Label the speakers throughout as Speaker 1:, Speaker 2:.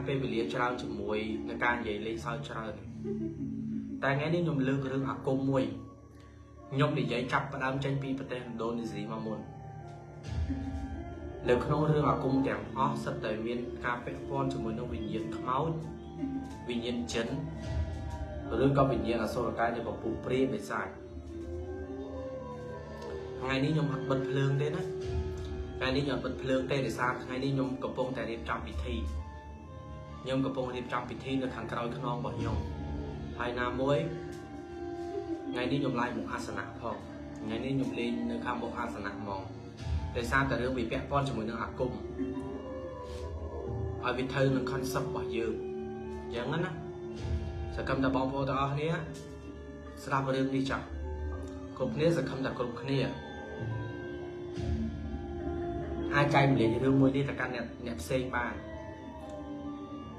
Speaker 1: ពេលវេលាច្រើនជាមួយនឹងការនិយាយលេងសើចច្រើនតែថ្ងៃនេះខ្ញុំលើករឿងអាគមមួយខ្ញុំនិយាយចាប់ផ្ដើមចេញពីប្រទេសឥណ្ឌូនេស៊ីមកមុននៅក្នុងរឿងអាគមទាំងអស់សិតតែមានការពាក់ព័ន្ធជាមួយនឹងវិញ្ញាណខ្មោចវិញ្ញាណចិនឬក៏វិញ្ញាណអសុរកាយនៃពពុះព្រាយបិសាចថ្ងៃនេះខ្ញុំអត់បិទភ្លើងទេណាថ្ងៃនេះខ្ញុំអត់បិទភ្លើងទេដោយសារថ្ងៃនេះខ្ញុំកំពុងតែរៀបចំពិធីខ្ញុំកំពុងរៀបចំពិធីនៅខាងក្រោយខ្នងរបស់ខ្ញុំហើយណាមួយថ្ងៃនេះខ្ញុំឡាយមុខអាសនៈផងថ្ងៃនេះខ្ញុំលេងនៅខាងមុខអាសនៈហ្មងដោយសារតែរឿងវាពាក់ព័ន្ធជាមួយនឹងអាគមឲ្យវាត្រូវនឹង concept របស់យើងអញ្ចឹងណាសង្ឃឹមថាបងប្អូនទាំងអស់គ្នាស្ដាប់រឿងនេះចាស់គ្រប់គ្នាសង្ឃឹមថាគ្រប់គ្នាអាចចែកម្លែករឿងមួយនេះទៅកាន់អ្នកផ្សេងបាន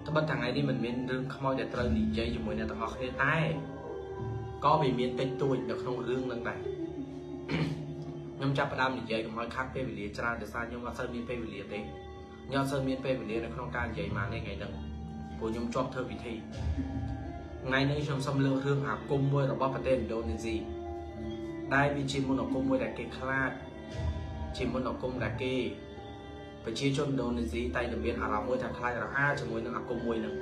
Speaker 1: ត្បិតថ្ងៃនេះមិនមានរឿងខ្មោចដែលត្រូវនិយាយជាមួយអ្នកទាំងអស់គ្នាតែក៏វាមានតិចតួចនៅក្នុងរឿងហ្នឹងដែរខ្ញុំចាប់ផ្ដើមនិយាយកុំឲ្យខាត់ពេលវេលាច្រើនដោយសារខ្ញុំអត់សូវមានពេលវេលាទេខ្ញុំអត់សូវមានពេលវេលានៅក្នុងការនិយាយមកនេះថ្ងៃហ្នឹងព្រោះខ្ញុំជាប់ធ្វើពិធីថ្ងៃនេះខ្ញុំសូមលើករឿងអាគមមួយរបស់ប្រទេសឥណ្ឌូនេស៊ីដែលវាជាមន្តអាគមមួយដែលគេខ្លាចជាមន្តអាគមដែលគេប្រជាជនឥណ្ឌូនេស៊ីតែមានអារម្មណ៍មួយថាខ្លាចរអាជាមួយនឹងអាគមមួយហ្នឹង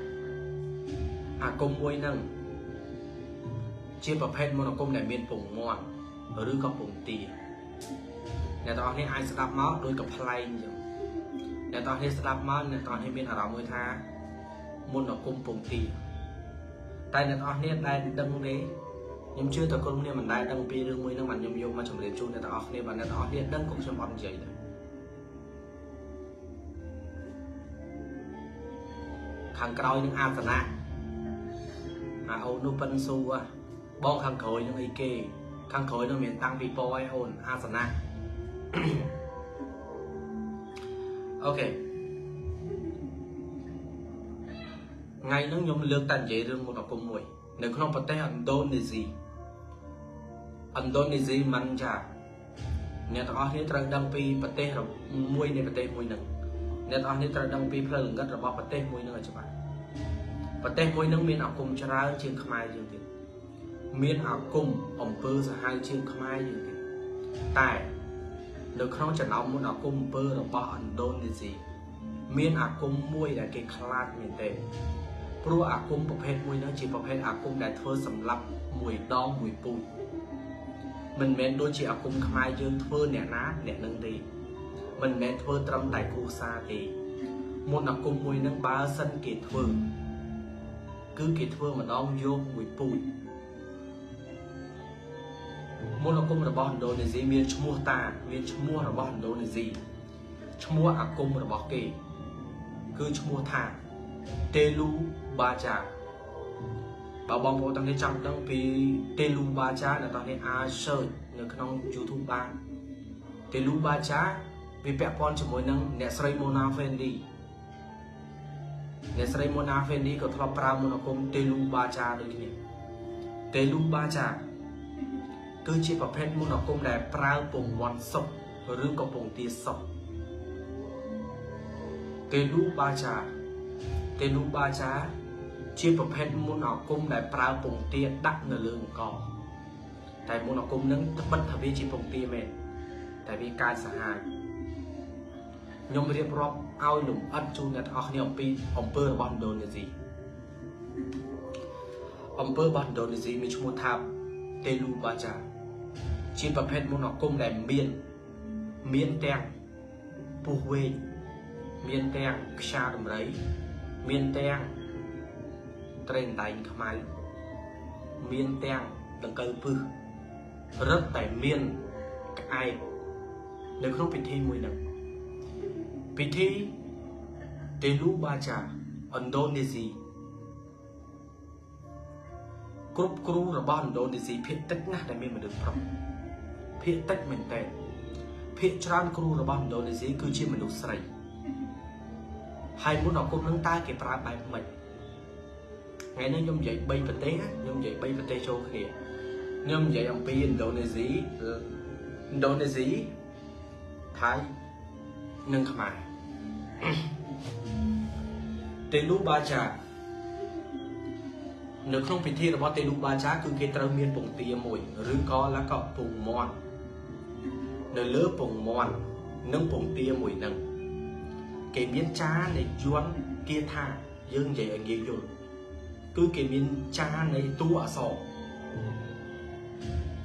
Speaker 1: អាគមមួយហ្នឹងជាប្រភេទមន្តអាគមដែលមានពងមាន់ឬក៏ពងទាអ្នកទាំងអស់គ្នាអាចស្ដាប់មកដូចកំប្លែងអញ្ចឹងអ្នកទាំងអស់គ្នាស្ដាប់មកអ្នកទាំងអស់គ្នាមានអារម្មណ៍មួយថាមន្តអាគមពងទាតែអ្នកទាំងអស់គ្នាដែលដឹងទេខ្ញុំជឿតែក្រុមគ្នាមិនដែលដឹងពីរឿងមួយហ្នឹងបានខ្ញុំយកមកជម្រាបជូនអ្នកទាំងអស់គ្នាបាទអ្នកទាំងអស់គ្នាដឹងក៏ខ្ញុំអត់និយាយដែរខាងក្រោយនឹងអាសនៈអាអូននោះប៉ិនស៊ូបងខាងក្រោយនឹងអីគេខាងក្រោយនឹងមានតាំងពីពណ៌ឯអូនអាសនៈអូខេថ្ងៃហ្នឹងខ្ញុំលើកតែនិយាយរឿងមន្តអាគមមួយនៅក្នុងប្រទេសឥណ្ឌូនេស៊ីឥណ្ឌូនេស៊ីមិនចាអ្នកទាំងអស់គ្នាត្រូវដឹងពីប្រទេសមួយនៃប្រទេសមួយហ្នឹងអ្នកទាំងអស់គ្នាត្រូវដឹងពីផ្លូវលង្កិតរបស់ប្រទេសមួយហ្នឹងឲ្យច្បាស់ប្រទេសមួយហ្នឹងមានអាគមច្រើនជាងខ្មែរយើងទៀតមានអាគមអំពើសាហាវជាងខ្មែរយើងទៀតតែនៅក្នុងចំណោមមន្តអាគមអំពើរបស់ឥណ្ឌូនេស៊ីមានអាគមមួយដែលគេខ្លាចមែនទេព្រោះអាគមប្រភេទមួយហ្នឹងជាប្រភេទអាគមដែលធ្វើសម្លាប់មួយដងមួយពូជមិនមែនដូចជាអាគមខ្មែរយើងធ្វើអ្នកណាអ្នកនឹងទេមិនមែនធ្វើត្រឹមតែគ្រួសារទេមន្តអាគមមួយហ្នឹងបើសិនគេធ្វើគឺគេធ្វើម្ដងយកមួយពូជមន្តអាគមរបស់ឥណ្ឌូនេស៊ីមានឈ្មោះតាមានឈ្មោះរបស់ឥណ្ឌូនេស៊ីឈ្មោះអាគមរបស់គេគឺឈ្មោះថាតេលូបាចាបើបងប្អូនទាំងនេះចង់ដឹងពីតេលូបាចាអ្នកទាំងនេះអាច search នៅក្នុង YouTube បានតេលូបាចាវាពាក់ព័ន្ធជាមួយនឹងអ្នកស្រី Mona Fendi អ្នកស្រី Mona Fendi ក៏ធ្លាប់ប្រើមន្តអាគមតេលូបាចាដូចគ្នាតេលូបាចាគឺជាប្រភេទមន្តអាគមដែលប្រើពងមាន់សុកឬក៏ពងទាសុកតេលូបាចាតេលូបាចាជាប្រភេទមន្តអាគមដែលប្រើពងទាដាក់នៅលើអង្គតែមន្តអាគមនឹងត្បិតថាវាជាពងទាមែនតែវាកាចសាហាវខ្ញុំរៀបរាប់ឲ្យលំអិតជូនអ្នកទាំងអស់គ្នាអំពីអំពើរបស់ឥណ្ឌូនេស៊ីអំពើរបស់ឥណ្ឌូនេស៊ីមានឈ្មោះថាតេលូបាចាជាប្រភេទមន្តអាគមដែលមានទាំងពស់វែកមានទាំងខ្យាដំរីមានទាំងត្រីអណ្ដែងខ្មៅមានទាំងដង្កូវពឹសរឹតតែមានក្អែកនៅក្នុងពិធីមួយហ្នឹងពិធីតេលូបាចាឥណ្ឌូនេស៊ីគ្រប់គ្រូរបស់ឥណ្ឌូនេស៊ីភាគតិចណាស់ដែលមានមនុស្សប្រុសភាគតិចមែនតើភាគច្រើនគ្រូរបស់ឥណ្ឌូនេស៊ីគឺជាមនុស្សស្រីហើយមន្តអាគមនឹងតើគេប្រើបែបម៉េចថ្ងៃនេះខ្ញុំនិយាយ3ប្រទេសខ្ញុំនិយាយ3ប្រទេសចូលគ្នាខ្ញុំនិយាយអំពីឥណ្ឌូនេស៊ីថៃនិងខ្មែរ ទេលូបាចានៅក្នុងពិធីរបស់ទេលូបាចាគឺគេត្រូវមានពងទាមួយឬក៏លកពងមាន់នៅលើពងមាន់និងពងទាមួយនឹងគេមានចានៃយន្តគាថាយើងនិយាយឲ្យងាយយល់គឺគេមានចានៃតួអក្សរ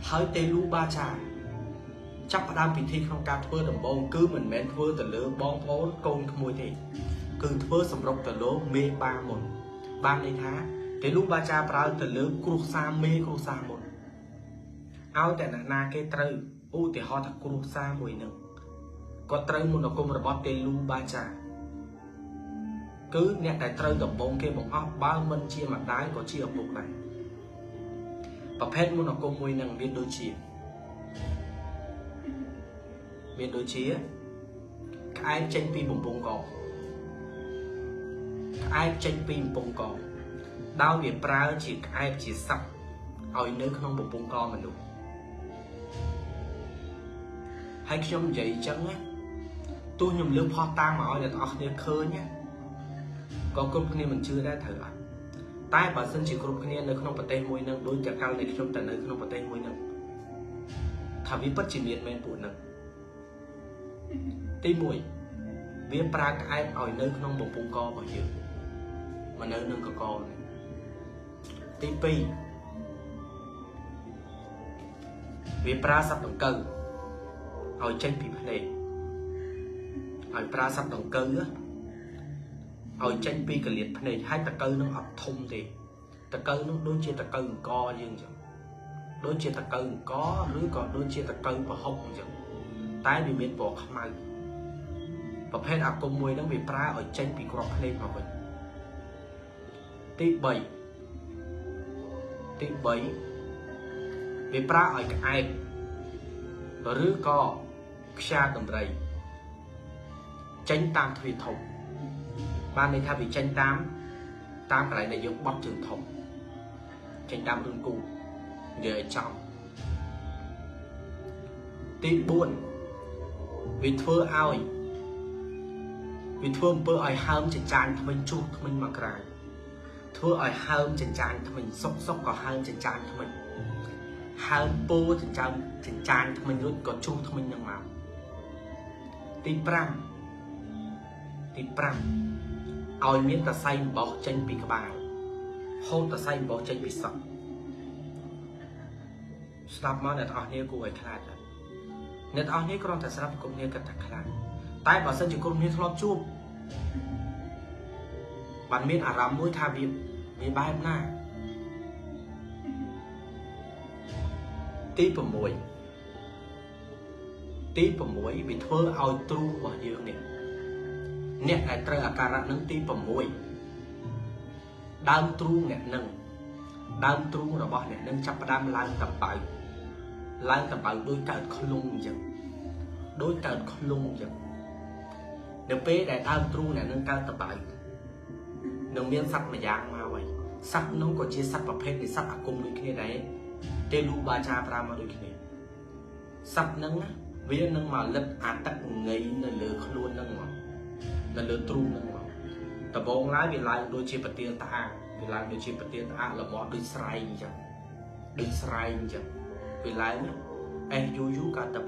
Speaker 1: ហើយទេលូបាចាចាប់ផ្ដើមពិធីក្នុងការធ្វើដំបូងគឺមិនមែនធ្វើទៅលើបងប្អូនកូនក្មួយទេគឺធ្វើសម្រុកទៅលើមេបាមុនបានន័យថាទេលូបាចាប្រើទៅលើគ្រួសារមេគ្រួសារមុនឲ្យតែអ្នកណាគេត្រូវឧទាហរណ៍ថាគ្រួសារមួយនឹងគាត់ត្រូវមន្តអាគមរបស់ទេលូបាចាគឺអ្នកដែលត្រូវដំបូងគេបង្អស់បើមិនជាម្ដាយក៏ជាឪពុកដែរប្រភេទមន្តអាគមមួយនឹងមានដូចជាក្អែកចេញពីបំពង់កក្អែកចេញពីបំពង់កដោយវាប្រើជាក្អែកជាសัตว์ឲ្យនៅក្នុងបំពង់កមនុស្សហើយខ្ញុំនិយាយអញ្ចឹងណាទោះខ្ញុំលើកផុសតាងមកឲ្យអ្នកទាំងអស់គ្នាឃើញណាក៏គ្រប់គ្នាមិនជឿដែរត្រូវអត់តែបើសិនជាគ្រប់គ្នានៅក្នុងប្រទេសមួយនឹងដូចតែកាលនៃខ្ញុំតែនៅក្នុងប្រទេសមួយនឹងថាវាពិតជាមានមែនពួកនឹងទី1វាប្រើក្អែកឲ្យនៅក្នុងបំពង់ករបស់យើងមកនៅនឹងកកនេះទី2វាប្រើសត្វដង្កូវឲ្យចេញពីភ្នែកឲ្យប្រើសត្វដង្កូវឲ្យចេញពីកលៀតភ្នែកហើយតកូវនឹងអត់ធំទេតកូវនឹងដូចជាតកូវអង្គយើងអញ្ចឹងដូចជាតកូវអង្គឬក៏ដូចជាតកូវប្រហុកអញ្ចឹងតែវាមានពណ៌ខ្មៅប្រភេទអាគមមួយនឹងវាប្រើឲ្យចេញពីក្របភ្នែកមកវិញទី3វាប្រើឲ្យក្អែកឬក៏ខ្យាដំរីចេញតាមទ្វារធំបានន័យថាវាចេញតាមកន្លែងដែលយើងបត់ជើងធំចេញតាមរឿងគូនិយាយឲ្យចំទី4វាធ្វើឲ្យវាធ្វើអំពើឲ្យហើមចិញ្ចាញថ្មិញជួសថ្មិញមកក្រៅធ្វើឲ្យហើមចិញ្ចាញថ្មិញសុកសុកក៏ហើមចិញ្ចាញថ្មិញហើមពោចិញ្ចាញថ្មិញរួចក៏ជួសថ្មិញនឹងមកទី5ឲ្យមានតសៃអំបោះចេញពីក្បាលហូតតសៃអំបោះចេញពីសក់ស្ដាប់មកអ្នកទាំងអស់គ្នាគួរឲ្យខ្លាចអ្នកទាំងអស់គ្នាគ្រាន់តែស្រាប់គ្រប់គ្នាគិតថាខ្លាចតែបើសិនជាគ្រប់គ្នាធ្លាប់ជួបបានមានអារម្មណ៍មួយថាវាបែបណាទី6វាធ្វើឲ្យទ្រូងរបស់យើងនេះអ្នកដែលត្រូវអាការៈនឹងទី6ដើមទ្រូងអ្នកនឹងដើមទ្រូងរបស់អ្នកនឹងចាប់ផ្ដើមឡើងតបៅដូចកើតឃ្លុងអញ្ចឹងដូចកើតឃ្លុងអញ្ចឹងនៅពេលដែលដើមទ្រូងអ្នកនឹងកើតតបៅនឹងមានសត្វម្យ៉ាងមកហើយសត្វនោះក៏ជាសត្វប្រភេទនៃសត្វអាគមដូចគ្នាដែរទេលូបាចាប្រើមកដូចគ្នាសត្វនឹងវានឹងមកលិតអាទឹកងៃនៅលើខ្លួននឹងមកនៅលើទ្រូងនឹងមកដំបូងឡើយវាឡើងដូចជាប្រទាលតាវាឡើងដូចជាប្រទាលតាល្មមដូចស្រែងអញ្ចឹងវាឡើងអេសយូរយូរកើតត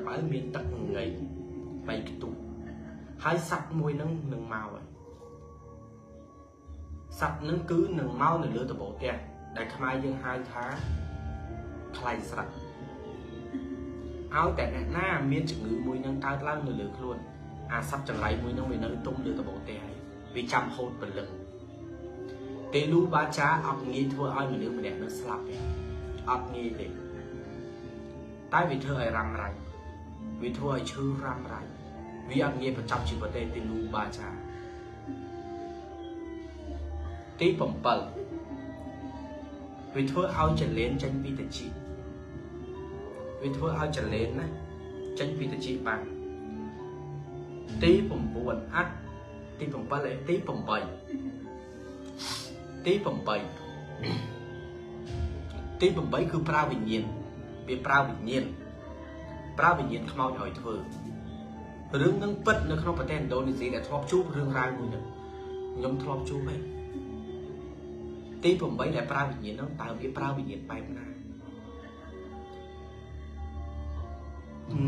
Speaker 1: បៅមានទឹកងៃបែកខ្ទុះហើយសត្វមួយនឹងនឹងមកហើយសត្វនឹងគឺនឹងមកនៅលើដំបូលផ្ទះដែលខ្មែរយើងហៅថាខ្លែងស្រាក់ឲ្យតែអ្នកណាមានជំងឺមួយនឹងកើតឡើងនៅលើខ្លួនអាសត្វចង្រៃមួយនឹងវានៅទុំលើដំបូលផ្ទះហើយវាចាំហូតព្រលឹងទេលូបាចាអត់ងាយធ្វើឲ្យមនុស្សម្នាក់នឹងស្លាប់ទេអត់ងាយទេតែវាធ្វើឲ្យរ៉ាំរ៉ៃវាធ្វើឲ្យឈឺរ៉ាំរ៉ៃវាអត់ងាយបញ្ចប់ជីវិតទេទេលូបាចាទី7វាធ្វើឲ្យចលែនចេញពីតិចវាធ្វើឲ្យចលែនណាចេញពីតិចបានទី9អត់ទី7ឯទី8ទី8ទី8គឺប្រើវិញ្ញាណវាប្រើវិញ្ញាណខ្មោចឲ្យធ្វើរឿងនឹងពិតនៅក្នុងប្រទេសឥណ្ឌូនេស៊ីដែលធ្លាប់ជួបរឿងរ៉ាវមួយនឹង ខ្ញុំធ្លាប់ជួបហើយទី8ដែលប្រើវិញ្ញាណហ្នឹងតើវាប្រើវិញ្ញាណបែបណា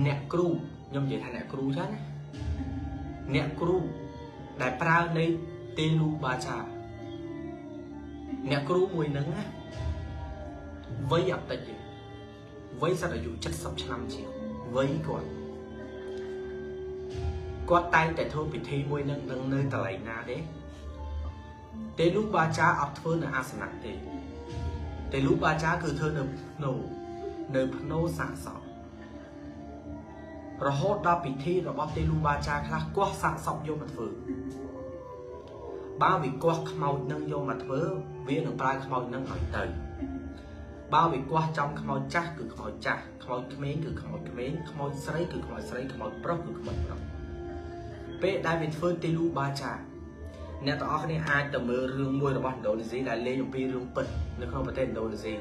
Speaker 1: អ្នកគ្រូខ្ញុំនិយាយថាអ្នកគ្រូចាណាអ្នកគ្រូដែលប្រើនៃទេលូបាចាអ្នកគ្រូមួយហ្នឹងណាវ័យអត់តិចទេវ័យសិតអាយុ70ឆ្នាំជាងវ័យគាត់គាត់តែងតែធ្វើពិធីមួយនឹងនឹងនៅកន្លែងណាទេទេលូបាចាអត់ធ្វើនៅអាសនៈទេទេលូបាចាគឺធ្វើនៅភ្នោនៅភ្នោសាកសពរហូតដល់ពិធីរបស់ទេលូបាចាខ្លះគាស់សាកសពយកមកធ្វើបើវាគាស់ខ្មោចនឹងយកមកធ្វើវានឹងប្រើខ្មោចនឹងឲ្យទៅបើវាគាស់ចំខ្មោចចាស់គឺខ្មោចចាស់ខ្មោចក្មេងគឺខ្មោចក្មេងខ្មោចស្រីគឺខ្មោចស្រីខ្មោចប្រុសគឺខ្មោចប្រុសពេលដែលវាធ្វើទេលូបាចាអ្នកទាំងអស់គ្នាអាចទៅមើលរឿងមួយរបស់ឥណ្ឌូនេស៊ីដែលលេងអំពីរឿងពិតនៅក្នុងប្រទេសឥណ្ឌូនេស៊ី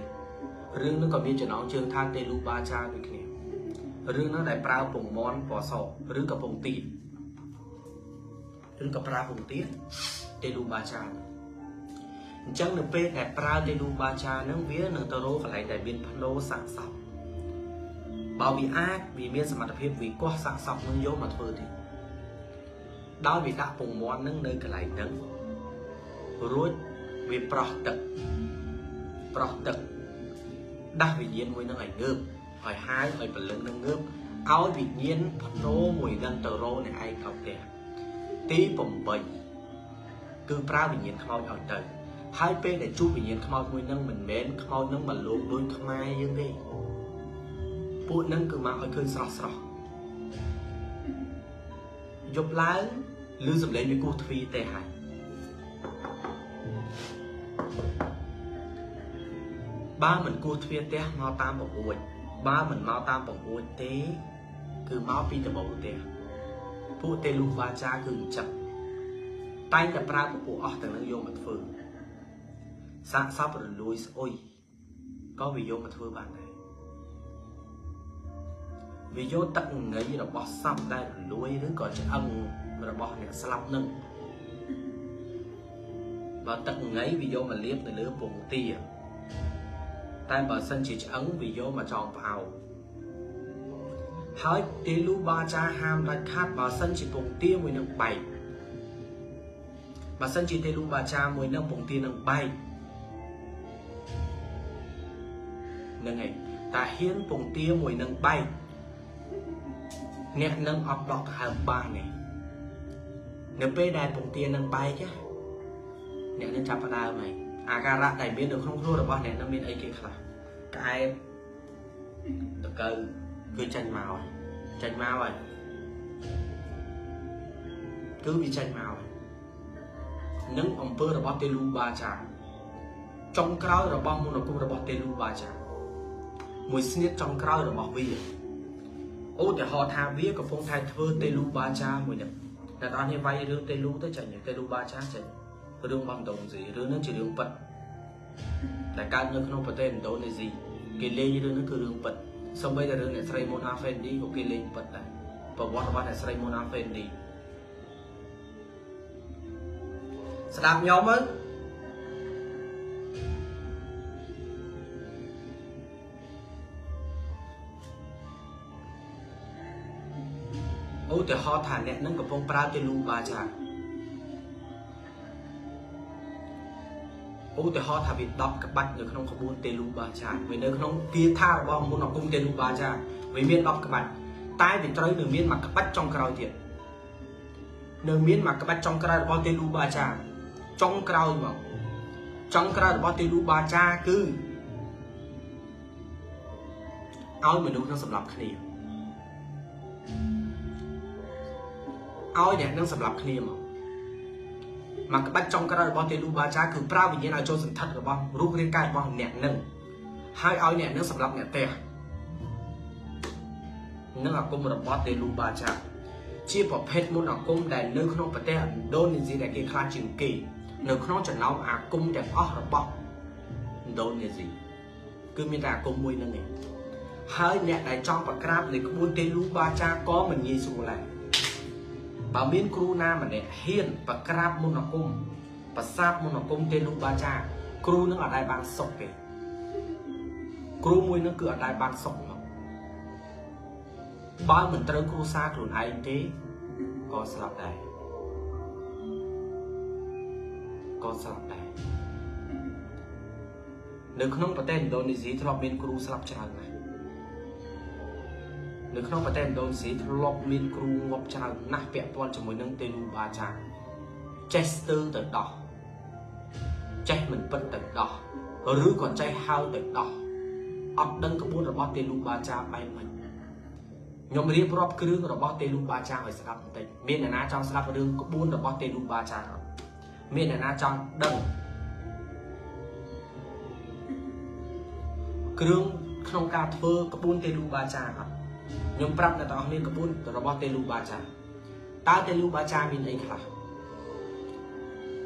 Speaker 1: រឿងនោះក៏មានចំណងជើងថាទេលូបាចាដូចគ្នារឿងនោះដែលប្រើពងមន់ពណ៌សឬក៏ពងទាឬក៏ប្រើពងទាទេលូបាចាអញ្ចឹងនៅពេលដែលប្រើទេលូបាចានឹងវានឹងទៅរកកន្លែងដែលមានភ្នោសាកសពបើវាអាចវាមានសមត្ថភាពវាគាស់សាកសពនឹងយកមកធ្វើទេដោយវាដាក់ពងមាន់នឹងនៅកន្លែងហ្នឹងរួចវាប្រោះទឹកប្រោះទឹកដាស់វិញ្ញាណមួយនឹងឲ្យងើបឲ្យហាវឲ្យព្រលឹងនឹងងើបឲ្យវិញ្ញាណភ្នោមួយនឹងទៅរកអ្នកឯងដល់ផ្ទះទី8គឺប្រើវិញ្ញាណខ្មោចឲ្យទៅហើយពេលដែលជួបវិញ្ញាណខ្មោចមួយនឹងមិនមែនខ្មោចនឹងមកលោកដូចខ្មែរយើងទេពួកនឹងគឺមកឲ្យឃើញស្រស់ស្រស់យប់ឡើងឮសំឡេងវាគោះទ្វីទេហើយបើមិនគោះទ្វាផ្ទះមកតាមបង្អួចបើមិនមកតាមបង្អួចទេគឺមកពីដំបូលផ្ទះពួកទេលូបាចាគឺអញ្ចឹងតែងតែប្រើពពួកអស់ទាំងនឹងយកមកធ្វើសាកសពរលួយស្អុយក៏វាយកមកធ្វើបានដែរវាយកទឹកងៃរបស់សពដែលរលួយឬក៏ឆ្អឹងរបស់អ្នកស្លាប់នឹងបើទឹកងៃវាយកមកលាបនៅលើពងទាតែបើសិនជាឆ្អឹងវាយកមកចងផ្អោហើយទេលូបាចាហាមដាច់ខាតបើសិនជាពងទាមួយនឹងបែកបើសិនជាទេលូបាចាមួយនឹងពងទានឹងបែកនឹងឯងតាហ៊ានពងទាមួយនឹងបែកអ្នកនឹងអត់ដកដង្ហើមបានទេនៅពេលដែលពងទានឹងបែកអ្នកនឹងចាប់ផ្ដើមហើយអាការៈដែលមាននៅក្នុងខ្លួនរបស់អ្នកនឹងមានអីគេខ្លះក្អែបតកៅគឺចេញមកហើយចេញមកហើយគឺវាចេញមកហើយនឹងអំពើរបស់ទេលូបាចាចុងក្រោយរបស់មន្តអាគមរបស់ទេលូបាចាមួយស្នៀតចុងក្រោយរបស់វាឧទាហរណ៍ថាវាកំពុងតែធ្វើទេលូបាចាមួយនេះអ្នកនរនេះវាយរឿងទេលូទៅចាញ់ទេលូបាចាចាញ់រឿងរបស់ឥណ្ឌូនេស៊ីរឿងនេះជារឿងពិតដែលកើតនៅក្នុងប្រទេសឥណ្ឌូនេស៊ីគេលេងរឿងនេះគឺរឿងពិតសូម្បីតែរឿងអ្នកស្រីម៉ូណាហ្វេនឌីក៏គេលេងពិតដែរប្រវត្តិរបស់អ្នកស្រីម៉ូណាហ្វេនឌីស្ដាប់ខ្ញុំមើលឧទាហរណ៍ថាអ្នកនឹងកំពុងប្រើទេលូបាចាឧទាហរណ៍ថាវា10ក្បាច់នៅក្នុងក្បួនទេលូបាចាវានៅក្នុងគាថារបស់មន្តអាគមទេលូបាចាវាមាន10ក្បាច់តែវាត្រូវនឹងមានមួយក្បាច់ចុងក្រោយទៀតនៅមានមួយក្បាច់ចុងក្រោយរបស់ទេលូបាចាចុងក្រោយមកចុងក្រោយរបស់ទេលូបាចាគឺឲ្យមនុស្សនឹងសម្លាប់គ្នាឲ្យអ្នកនឹងសម្លាប់គ្នាមកមកក្បាច់ចុងក្រោយរបស់ទេលូបាចាគឺប្រើវិញ្ញាណឲ្យចូលសន្ធិដ្ឋរបស់រូបរាងកាយរបស់អ្នកនឹងហើយឲ្យអ្នកនឹងសម្លាប់អ្នកផ្ទះនឹងអាគមរបស់ទេលូបាចាជាប្រភេទមន្តអាគមដែលនៅក្នុងប្រទេសឥណ្ឌូនេស៊ីដែលគេខ្លាចជាងគេនៅក្នុងចំណោមអាគមទាំងអស់របស់ឥណ្ឌូនេស៊ីគឺមានតែអាគមមួយនឹងឯងហើយអ្នកដែលចង់ប្រក្រាបនៃក្បួនទេលូបាចាក៏មិនងាយស្រួលដែរ បើមានគ្រូណាម្នាក់ហ៊ានប្រក្រាបមន្តអាគមប្រសាទមន្តអាគមទេលូបាចាគ្រូនឹងអត់ដែលបានសុខទេគ្រូមួយនឹងគឺអត់ដែលបានសុខមកបើមិនត្រូវគ្រូសាខ្លួនឯងទេក៏ស្លាប់ដែរក៏ស្លាប់ដែរនៅក្នុងប្រទេសឥណ្ឌូនេស៊ីធ្លាប់មានគ្រូស្លាប់ច្រើនណាស់នៅក្នុងប្រទេសឥណ្ឌូនេស៊ីធ្លាប់មានគ្រូងាប់ច្រើនណាស់ពាក់ព័ន្ធជាមួយនឹងទេលូបាចាចេះស្ទើទៅដោះចេះមិនពិតទៅដោះឬក៏ចេះហៅទៅដោះអត់ដឹងក្បួនរបស់ទេលូបាចាបែបម៉េចខ្ញុំរៀបរាប់គ្រឿងរបស់ទេលូបាចាឲ្យស្ដាប់បន្តិចមានអ្នកណាចង់ស្ដាប់រឿងក្បួនរបស់ទេលូបាចាអត់មានអ្នកណាចង់ដឹងគ្រឿងក្នុងការធ្វើក្បួនទេលូបាចាអត់ខ្ញុំប្រាប់អ្នកទាំងអស់គ្នាក្បួនរបស់ទេលូបាចាតើទេលូបាចាមានអីខ្លះ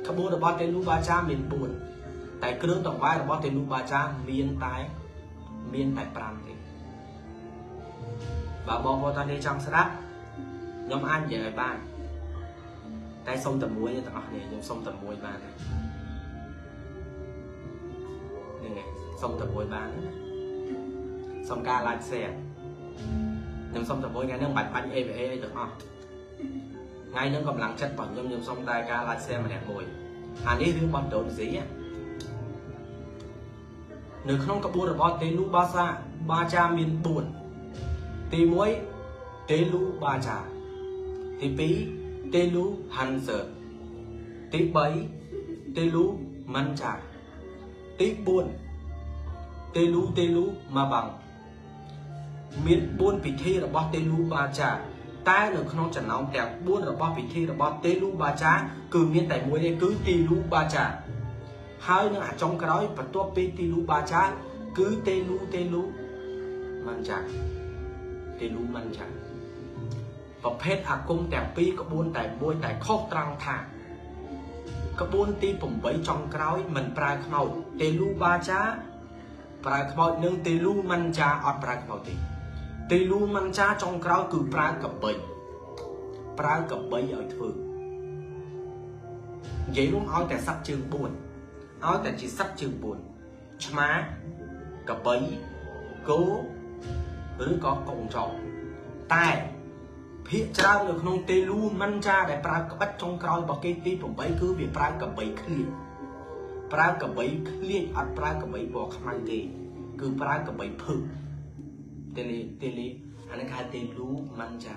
Speaker 1: ក្បួនរបស់ទេលូបាចាមាន4តែគ្រឿងតង្វាយរបស់ទេលូបាចាមានតែ5ទេបើបងប្អូនតានេះចង់ស្ដាប់ខ្ញុំអាចនិយាយឲ្យបានតែសុំតែមួយទាំងអស់គ្នាខ្ញុំសុំតែមួយបានហ្នឹងហើយសុំតែមួយបានណាសុំការ like share ខ្ញុំសុំតែមួយថ្ងៃហ្នឹងមិនបាច់បាញ់ AVA អីទាំងអស់ថ្ងៃហ្នឹងកម្លាំងចិត្តរបស់ខ្ញុំខ្ញុំសុំតែការ like share ម្នាក់មួយអានេះរឿងរបស់ឥណ្ឌូនេស៊ីនៅក្នុងក្បួនរបស់ទេលូបាសាបាចាមាន4ទី1ទេលូបាចាទី2ទេលូហាន់សឺទី3ទេលូម៉ាន់ចាទី4ទេលូម៉ាបាំងមាន4ពិធីរបស់ទេលូបាចាតែនៅក្នុងចំណោមទាំង4របស់ពិធីរបស់ទេលូបាចាគឺមានតែមួយទេគឺទេលូបាចាហើយនឹងអាចុងក្រោយបន្ទាប់ពីទេលូបាចាគឺទេលូម៉ាន់ចាទេលូម៉ាន់ចាប្រភេទអាគមទាំងពីរក្បួនតែមួយតែខុសត្រង់ថាក្បួនទី8ចុងក្រោយមិនប្រើខ្មោចទេលូបាចាប្រើខ្មោចនិងទេលូម៉ាន់ចាអត់ប្រើខ្មោចទេទេលូម៉ាន់ចាចុងក្រោយគឺប្រើកបីប្រើកបីឲ្យធ្វើនិយាយរួមឲ្យតែសត្វជើង4ឲ្យតែជាសត្វជើង4ឆ្មាកបីគោឬក៏កងចោតែភាគច្រើននៅក្នុងទេលូម៉ាន់ចាដែលប្រើក្បាច់ចុងក្រោយរបស់គេទី8គឺវាប្រើកបីឃ្លៀងប្រើកបីឃ្លៀងអត់ប្រើកបីពណ៌ខ្មៅទេគឺប្រើកបីភឹកទេលីអានេះគេហៅទេលូម៉ាន់ចា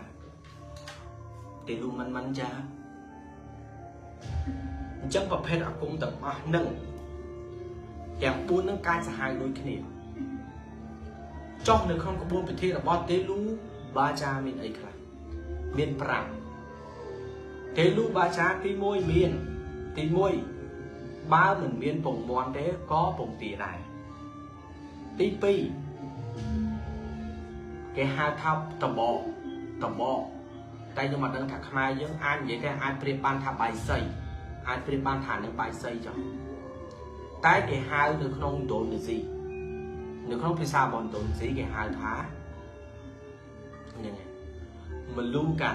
Speaker 1: ទេលូម៉ាន់ចាអញ្ចឹងប្រភេទអាគមទាំងអស់នឹងទាំង4នឹងកាចសាហាវដូចគ្នាចុះនៅក្នុងក្បួនពិធីរបស់ទេលូបាចាមានអីខ្លះមាន5ទេលូបាចាទី1មានទី1បើមិនមានពងមាន់ទេក៏ពងទាដែរទី2គេហៅថាតបតែខ្ញុំមិនដឹងថាខ្មែរយើងអាចនិយាយថាអាចប្រៀបបានថាបាយសីអាចប្រៀបបានថានឹងបាយសីចុះតែគេហៅនៅក្នុងឥណ្ឌូនេស៊ីនៅក្នុងភាសារបស់ឥណ្ឌូនេស៊ីគេហៅថាហ្នឹងហើយមលូកា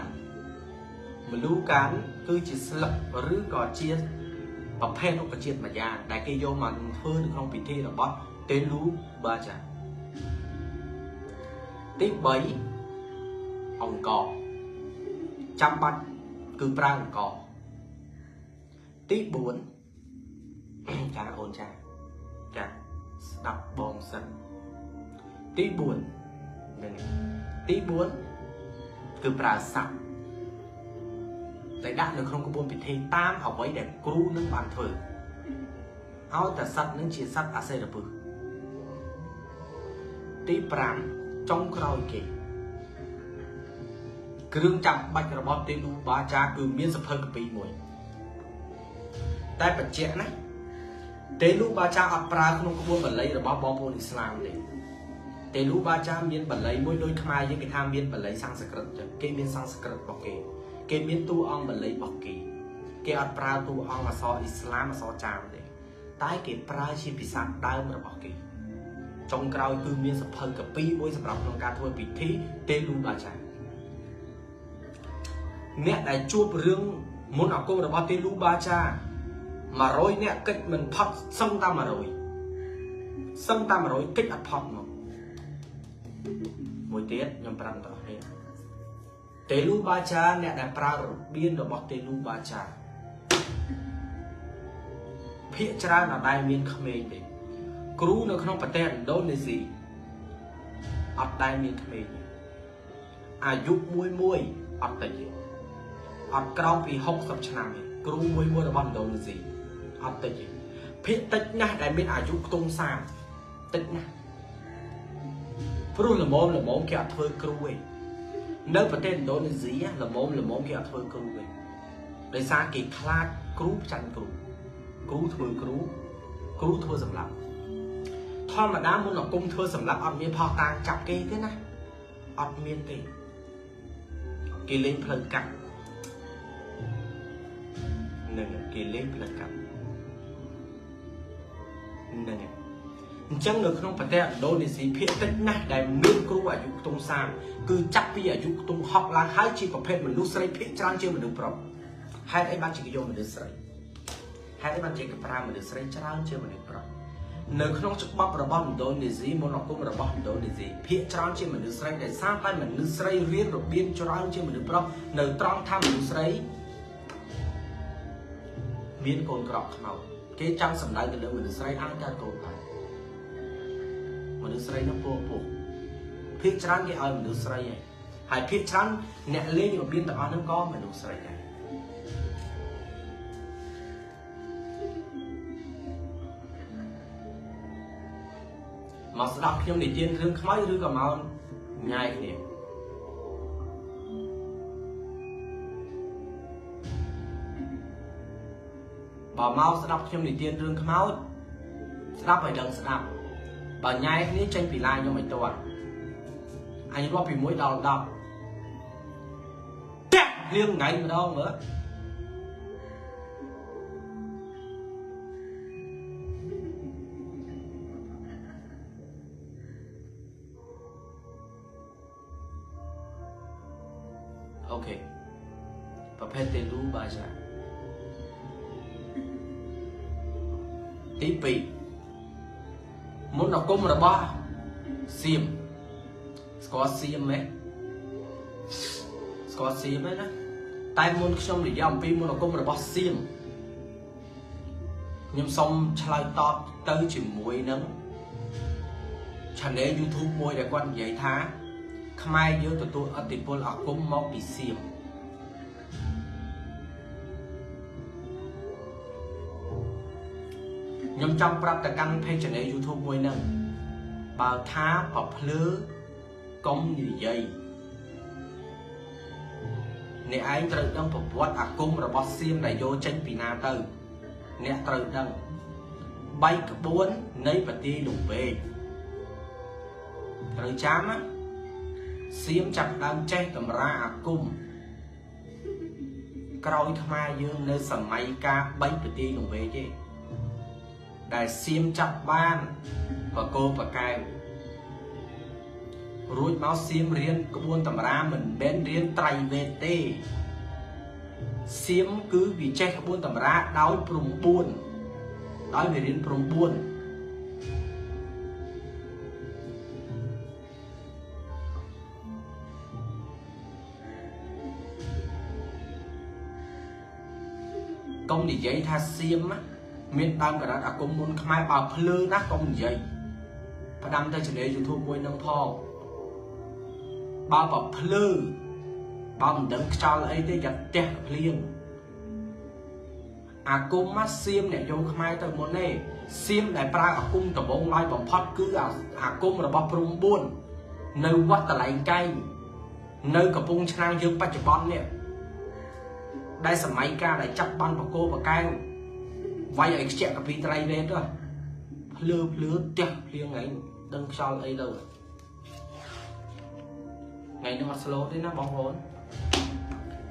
Speaker 1: ន់គឺជាស្លឹកឬក៏ជាប្រភេទរុក្ខជាតិមួយយ៉ាងដែលគេយកមកធ្វើនៅក្នុងពិធីរបស់ទេលូបាចាទី3អង្គចាំបាច់គឺប្រើអង្គទី4ចាអូនចាចាស្ដាប់បងសិនទី4ហ្នឹងទី4គឺប្រើស័ព្ទដែលដាក់នៅក្នុងក្បួនពិធីតាមអ្វីដែលគ្រូនឹងបានធ្វើឲ្យតែសត្វនឹងជាសត្វអសិរពិសទី5ចុងក្រោយគេគ្រឿងចាំបាច់របស់ទេលូបាចាគឺមានសភៅកពីមួយតែបញ្ជាក់ណាទេលូបាចាអត់ប្រើក្នុងក្បួនបាលីរបស់បងប្អូនអ៊ីស្លាមទេទេលូបាចាមានបាលីមួយដូចខ្មែរយើងគេថាមានបាលីសំស្ក្រឹតចឹងគេមានសំស្ក្រឹតរបស់គេគេមានតួអង្គបាលីរបស់គេគេអត់ប្រើតួអង្គអក្សរអ៊ីស្លាមអក្សរចាមទេតែគេប្រើជាភាសាដើមរបស់គេចុងក្រោយគឺមានសភៅកពីមួយសម្រាប់ក្នុងការធ្វើពិធីទេលូបាចា អ្នកដែលជួបរឿងមុនអាគមរបស់ទេលូបាចា100អ្នកកិច្ចមិនផុតសឹងតាម100សឹងតាម100កិច្ចអត់ផុតមកមួយទៀតខ្ញុំប្រាប់ដល់អ្នកទេលូបាចាអ្នកដែលប្រើរបៀនរបស់ទេលូបាចាភាគច្រើនអត់ដែលមានក្មេងទេគ្រូនៅក្នុងប្រទេសឥណ្ឌូនេស៊ីអត់ដែលមានក្មេងទេអាយុមួយមួយអត់តិចទេអត់ក្រោមពី60ឆ្នាំទេគ្រូមួយមួយរបស់ឥណ្ឌូនេស៊ីអត់តិចទេភាគតិចណាស់ដែលមានអាយុខ្ទង់30តិចណាស់ព្រោះល្មមល្មមគេអត់ធ្វើគ្រូទេនៅប្រទេសឥណ្ឌូនេស៊ីល្មមល្មមគេអត់ធ្វើគ្រូទេដោយសារគេខ្លាចគ្រូផ្ចាញ់គ្រូគ្រូធ្វើគ្រូគ្រូធ្វើសម្លាប់ធម្មតាមុនអាគមធ្វើសម្លាប់អត់មានផុសតាងចាប់គេទេណាអត់មានទេគេលេងផ្លូវកាត់នឹងគេលេងផ្លូវកាត់នឹងអញ្ចឹងនៅក្នុងប្រទេសឥណ្ឌូនេស៊ីភាគតិចណាស់ដែលមានគ្រូអាយុខ្ទង់30គឺចាប់ពីអាយុខ្ទង់60ឡើងហើយជាប្រភេទមនុស្សស្រីភាគច្រើនជាមនុស្សប្រុសហេតុអីបានជាគេយកមនុស្សស្រីហេតុអីបានជាគេប្រើមនុស្សស្រីច្រើនជាមនុស្សប្រុសនៅក្នុងច្បាប់របស់ឥណ្ឌូនេស៊ីមន្តអាគមរបស់ឥណ្ឌូនេស៊ីភាគច្រើនជាមនុស្សស្រីដែលសារតែមនុស្សស្រីរៀនរបៀបច្រើនជាមនុស្សប្រុសនៅត្រង់ថាមនុស្សស្រីមានកូនក្រក់ខ្មោចគេចង់សម្ដៅទៅលើមនុស្សស្រីអាចកើតកូនបានមនុស្សស្រីនោះពោពោភាគច្រើនគេឲ្យមនុស្សស្រីហើយភាគច្រើនអ្នកលេងរបៀបទាំងអស់ហ្នឹងក៏មនុស្សស្រីដែរមកស្ដាប់ខ្ញុំនិទានរឿងខ្មោចឬក៏មកញ៉ាយគ្នាបើមកស្ដាប់ខ្ញុំនិទានរឿងខ្មោចស្ដាប់ឲ្យដឹងស្ដាប់បើញ៉ែគ្នាចេញពីឡាយខ្ញុំឲ្យទាន់អញរាប់ពី1ដល់10តាក់លៀងថ្ងៃម្ដងមើលអូខេប្រភេទទេលូបាចាទី2មន្តអាគមរបស់សៀមស្គាល់សៀមទេស្គាល់សៀមទេណាតែមុនខ្ញុំនិយាយអំពីមន្តអាគមរបស់សៀមខ្ញុំសូមឆ្លើយតបទៅជាមួយនឹង Channel YouTube មួយដែលគាត់និយាយថាខ្មែរយើងទទួលឥទ្ធិពលអាគមមកពីសៀមខ្ញុំចង់ប្រាប់ទៅកាន់ page channel YouTube មួយហ្នឹងបើថាប្រភ្លឺកុំនិយាយអ្នកឯងត្រូវដឹងប្រវត្តិអាគមរបស់សៀមដែលយកចេញពីណាទៅអ្នកត្រូវដឹងបែកក្បួននៃប្រទីលង្វែកត្រូវចាំណាសៀមចាប់ដើមចេះតម្រាអាគមក្រោយខ្មែរយើងនៅសម័យកាល3ប្រទីលង្វែកទេដែលសៀមចាប់បានបកោបកែវរួចមកសៀមរៀនក្បួនតម្រាមិនមែនរៀនត្រៃវេទទេសៀមគឺវាចេះក្បួនតម្រាដោយព្រំ4ដោយវារៀនព្រំ4កុំនិយាយថាសៀមមានដើមកណ្ដាលអាគមមុនខ្មែរបើភ្លឺណាស់កុំនិយាយផ្ដាំទៅ channel YouTube មួយនឹងផងបើប្រភ្លឺបើមិនដឹងខ្យល់អីទេយ៉ាផ្ទះភ្លៀងអាគមមកសៀមអ្នកយកខ្មែរទៅមុនទេសៀមដែលប្រើអាគមដំបងឡើយបំផុតគឺអាគមរបស់ព្រំ4នៅវត្តតឡែងកែងនៅកំពង់ឆ្នាំងយើងបច្ចុប្បន្ននេះដែលសម័យកាលដែលចាប់បានបកោបកែវវាយឲ្យខ្ជាក់កាពីត្រៃវេទទៅភ្លឺភ្លឺផ្ទះភ្លៀងឯងដឹងខ្យល់អីទៅថ្ងៃនេះអត់ slow ទេណាបងប្អូន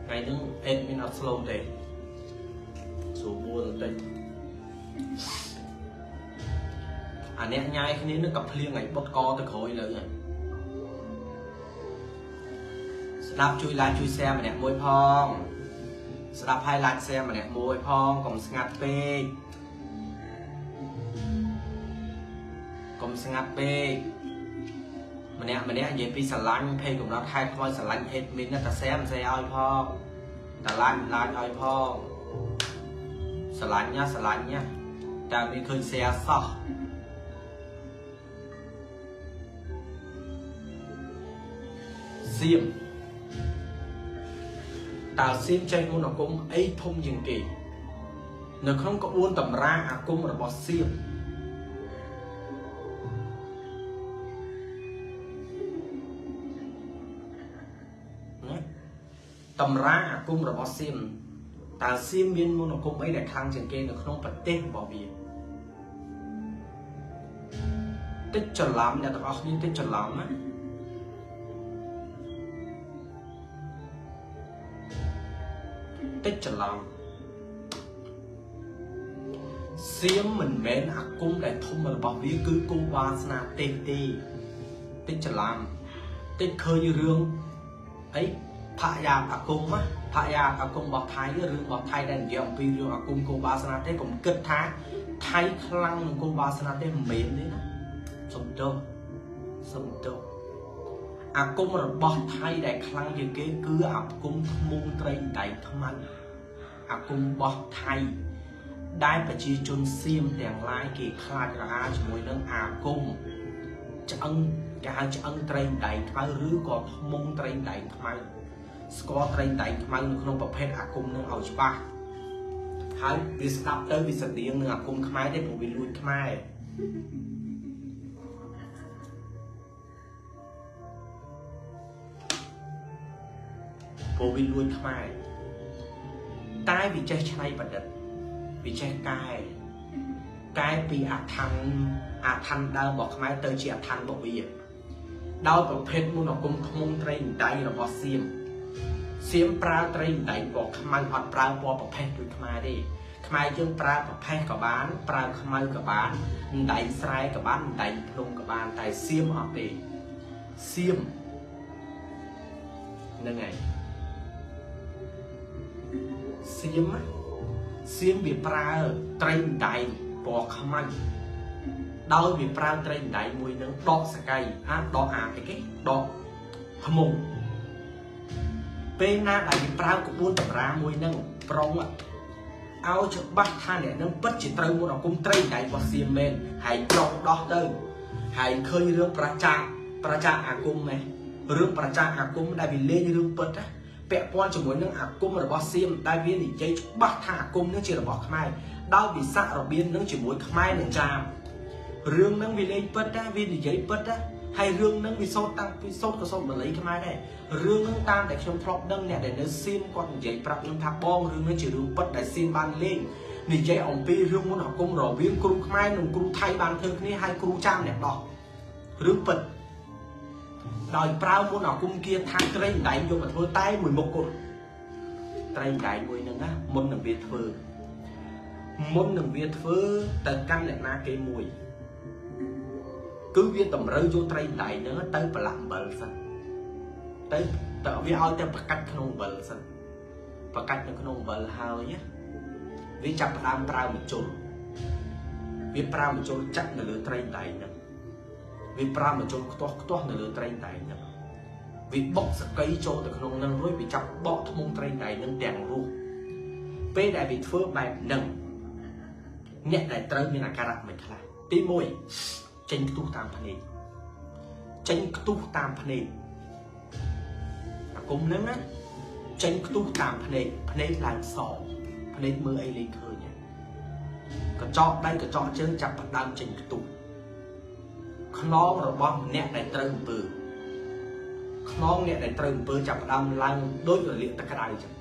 Speaker 1: ថ្ងៃនេះ admin អត់ slow ទេស្រួលបួនបន្តិចអាអ្នកញ៉ាយគ្នានឹងក៏ភ្លៀងឯងបុតកទៅក្រោយលើហ្នឹង ស្ដាប់ជួយ like ជួយ share ម្នាក់មួយផងស្ដាប់ហើយ like share ម្នាក់មួយផងកុំស្ងាត់ពេកកុំស្ងាត់ពេកម្នាក់ម្នាក់និយាយពីស្រឡាញ់ភេកំណត់ហេតុខ្មោចស្រឡាញ់ admin ណាតា share មិន share ឲ្យផងតា like មិន like ឲ្យផងស្រឡាញ់ណាស្រឡាញ់ណាតែមានឃើញ share សោះសៀមតើសៀមចេះមន្តអាគមអីធំជាងគេនៅក្នុងក្បួនតម្រាអាគមរបស់សៀមណាតម្រាអាគមរបស់សៀមតើសៀមមានមន្តអាគមអីដែលខ្លាំងជាងគេនៅក្នុងប្រទេសរបស់វាតិចច្រឡំអ្នកទាំងអស់គ្នាតិចច្រឡំណាតិចច្រឡំសៀមមិនមែនអាគមដែលធំរបស់វាគឺគូវាសនាទេទេតិចច្រឡំតិចឃើញរឿងអីផយាអាគមណាផយាអាគមរបស់ថៃរឿងរបស់ថៃដែលនិយាយអំពីរឿងអាគមគូវាសនាទេកុំគិតថាថៃខ្លាំងនឹងគូវាសនាទេមិនមែនទេណាសុំទោសសុំទោសអាគមរបស់ថៃដែលខ្លាំងជាងគេគឺអាគមធ្មងត្រីដៃខ្មៅអាគមរបស់ថៃដែលប្រជាជនសៀមទាំងឡាយគេខ្លាចរអាជាមួយនឹងអាគមឆ្អឹងគេហៅឆ្អឹងត្រីដៃខ្មៅឬក៏ធ្មងត្រីដៃខ្មៅស្គាល់ត្រីដៃខ្មៅនៅក្នុងប្រភេទអាគមនឹងឲ្យច្បាស់ហើយវាស្ដាប់ទៅវាស្រដៀងនឹងអាគមខ្មែរទេព្រោះវាលួចខ្មែរព្រោះវាលួចខ្មែរតែវាចេះច្នៃប្រឌិតវាចេះកែកែពីអាឋានអាឋានដើមរបស់ខ្មែរទៅជាអាឋានរបស់វាដោយប្រភេទមន្តអាគមធ្មងត្រីដៃរបស់សៀមសៀមប្រើត្រីដៃពណ៌ខ្មៅអត់ប្រើពណ៌ប្រភេទដូចខ្មែរទេខ្មែរយើងប្រើប្រភេទក៏បានប្រើខ្មៅក៏បានដៃស្រែក៏បានដៃភ្នំក៏បានតែសៀមអត់ទេសៀមហ្នឹងហើយសៀមសៀមវាប្រើត្រីដៃពណ៌ខ្មៅដោយវាប្រើត្រីដៃមួយនឹងដកសកៃអាដកអាអីគេដកធ្មងពេលណាដែលវាប្រើក្បួនតម្រាមួយនឹងប្រុងឲ្យច្បាស់ថាអ្នកនឹងពិតជាត្រូវមន្តអាគមត្រីដៃរបស់សៀមមែនហើយប្រុងដោះទៅហើយឃើញរឿងប្រជាប្រជាអាគមមែនរឿងប្រជាអាគមដែលវាលេងរឿងពិតណាពាក់ព័ន្ធជាមួយនឹងអាគមរបស់សៀមដែលវានិយាយច្បាស់ថាអាគមនឹងជារបស់ខ្មែរដោយវិសារបៀននឹងជាមួយខ្មែរនឹងចាមរឿងនឹងវាលេងពិតណាវានិយាយពិតណាហើយរឿងនឹងវាសូត្រតាំងពីសូត្រក៏សូត្របាលីខ្មែរដែររឿងនឹងតាមតែខ្ញុំធ្លាប់ដឹងអ្នកដែលនៅសៀមគាត់និយាយប្រាប់ខ្ញុំថាបងរឿងនេះជារឿងពិតដែលសៀមបានលេងនិយាយអំពីរឿងមន្តអាគមរវាងគ្រូខ្មែរនិងគ្រូថៃបានធ្វើគ្នាហើយគ្រូចាមអ្នកដោះរឿងពិតដោយប្រើមន្តអាគមគាថាត្រីដៃយកមកធ្វើតែមួយមុខគត់ត្រីដៃមួយនឹងណាមុននឹងវាធ្វើមុននឹងវាធ្វើទៅកាន់អ្នកណាគេមួយគឺវាតម្រូវយកត្រីដៃហ្នឹងទៅប្រឡាក់អំបិលសិនទៅវាឲ្យទៅប្រកាច់ក្នុងអំបិលសិនប្រកាច់នៅក្នុងអំបិលហើយវាចាប់ផ្ដើមប្រើម្ជុលវាប្រើម្ជុលចាក់នៅលើត្រីដៃហ្នឹងវាប្រើម្ជុលខ្ទាស់ខ្ទាស់នៅលើត្រីដៃហ្នឹងវាបុកសកីចូលទៅក្នុងហ្នឹងរួចវាចាប់បកធ្មងត្រីដៃហ្នឹងទាំងរស់ពេលដែលវាធ្វើបែបហ្នឹងអ្នកដែលត្រូវមានអាការៈមិនខ្លះទី1ចេញខ្ទុះតាមភ្នែកចេញខ្ទុះតាមភ្នែកអាគមហ្នឹងណាចេញខ្ទុះតាមភ្នែកភ្នែកឡើងសភ្នែកមើលអីលេងឃើញកញ្ចក់ដៃកញ្ចក់ជើងចាប់ផ្ដើមចេញខ្ទុះខ្នងរបស់អ្នកដែលត្រូវអំពើខ្នងអ្នកដែលត្រូវអំពើចាប់ផ្ដើមឡើងដូចរលាកទឹកក្តៅចឹង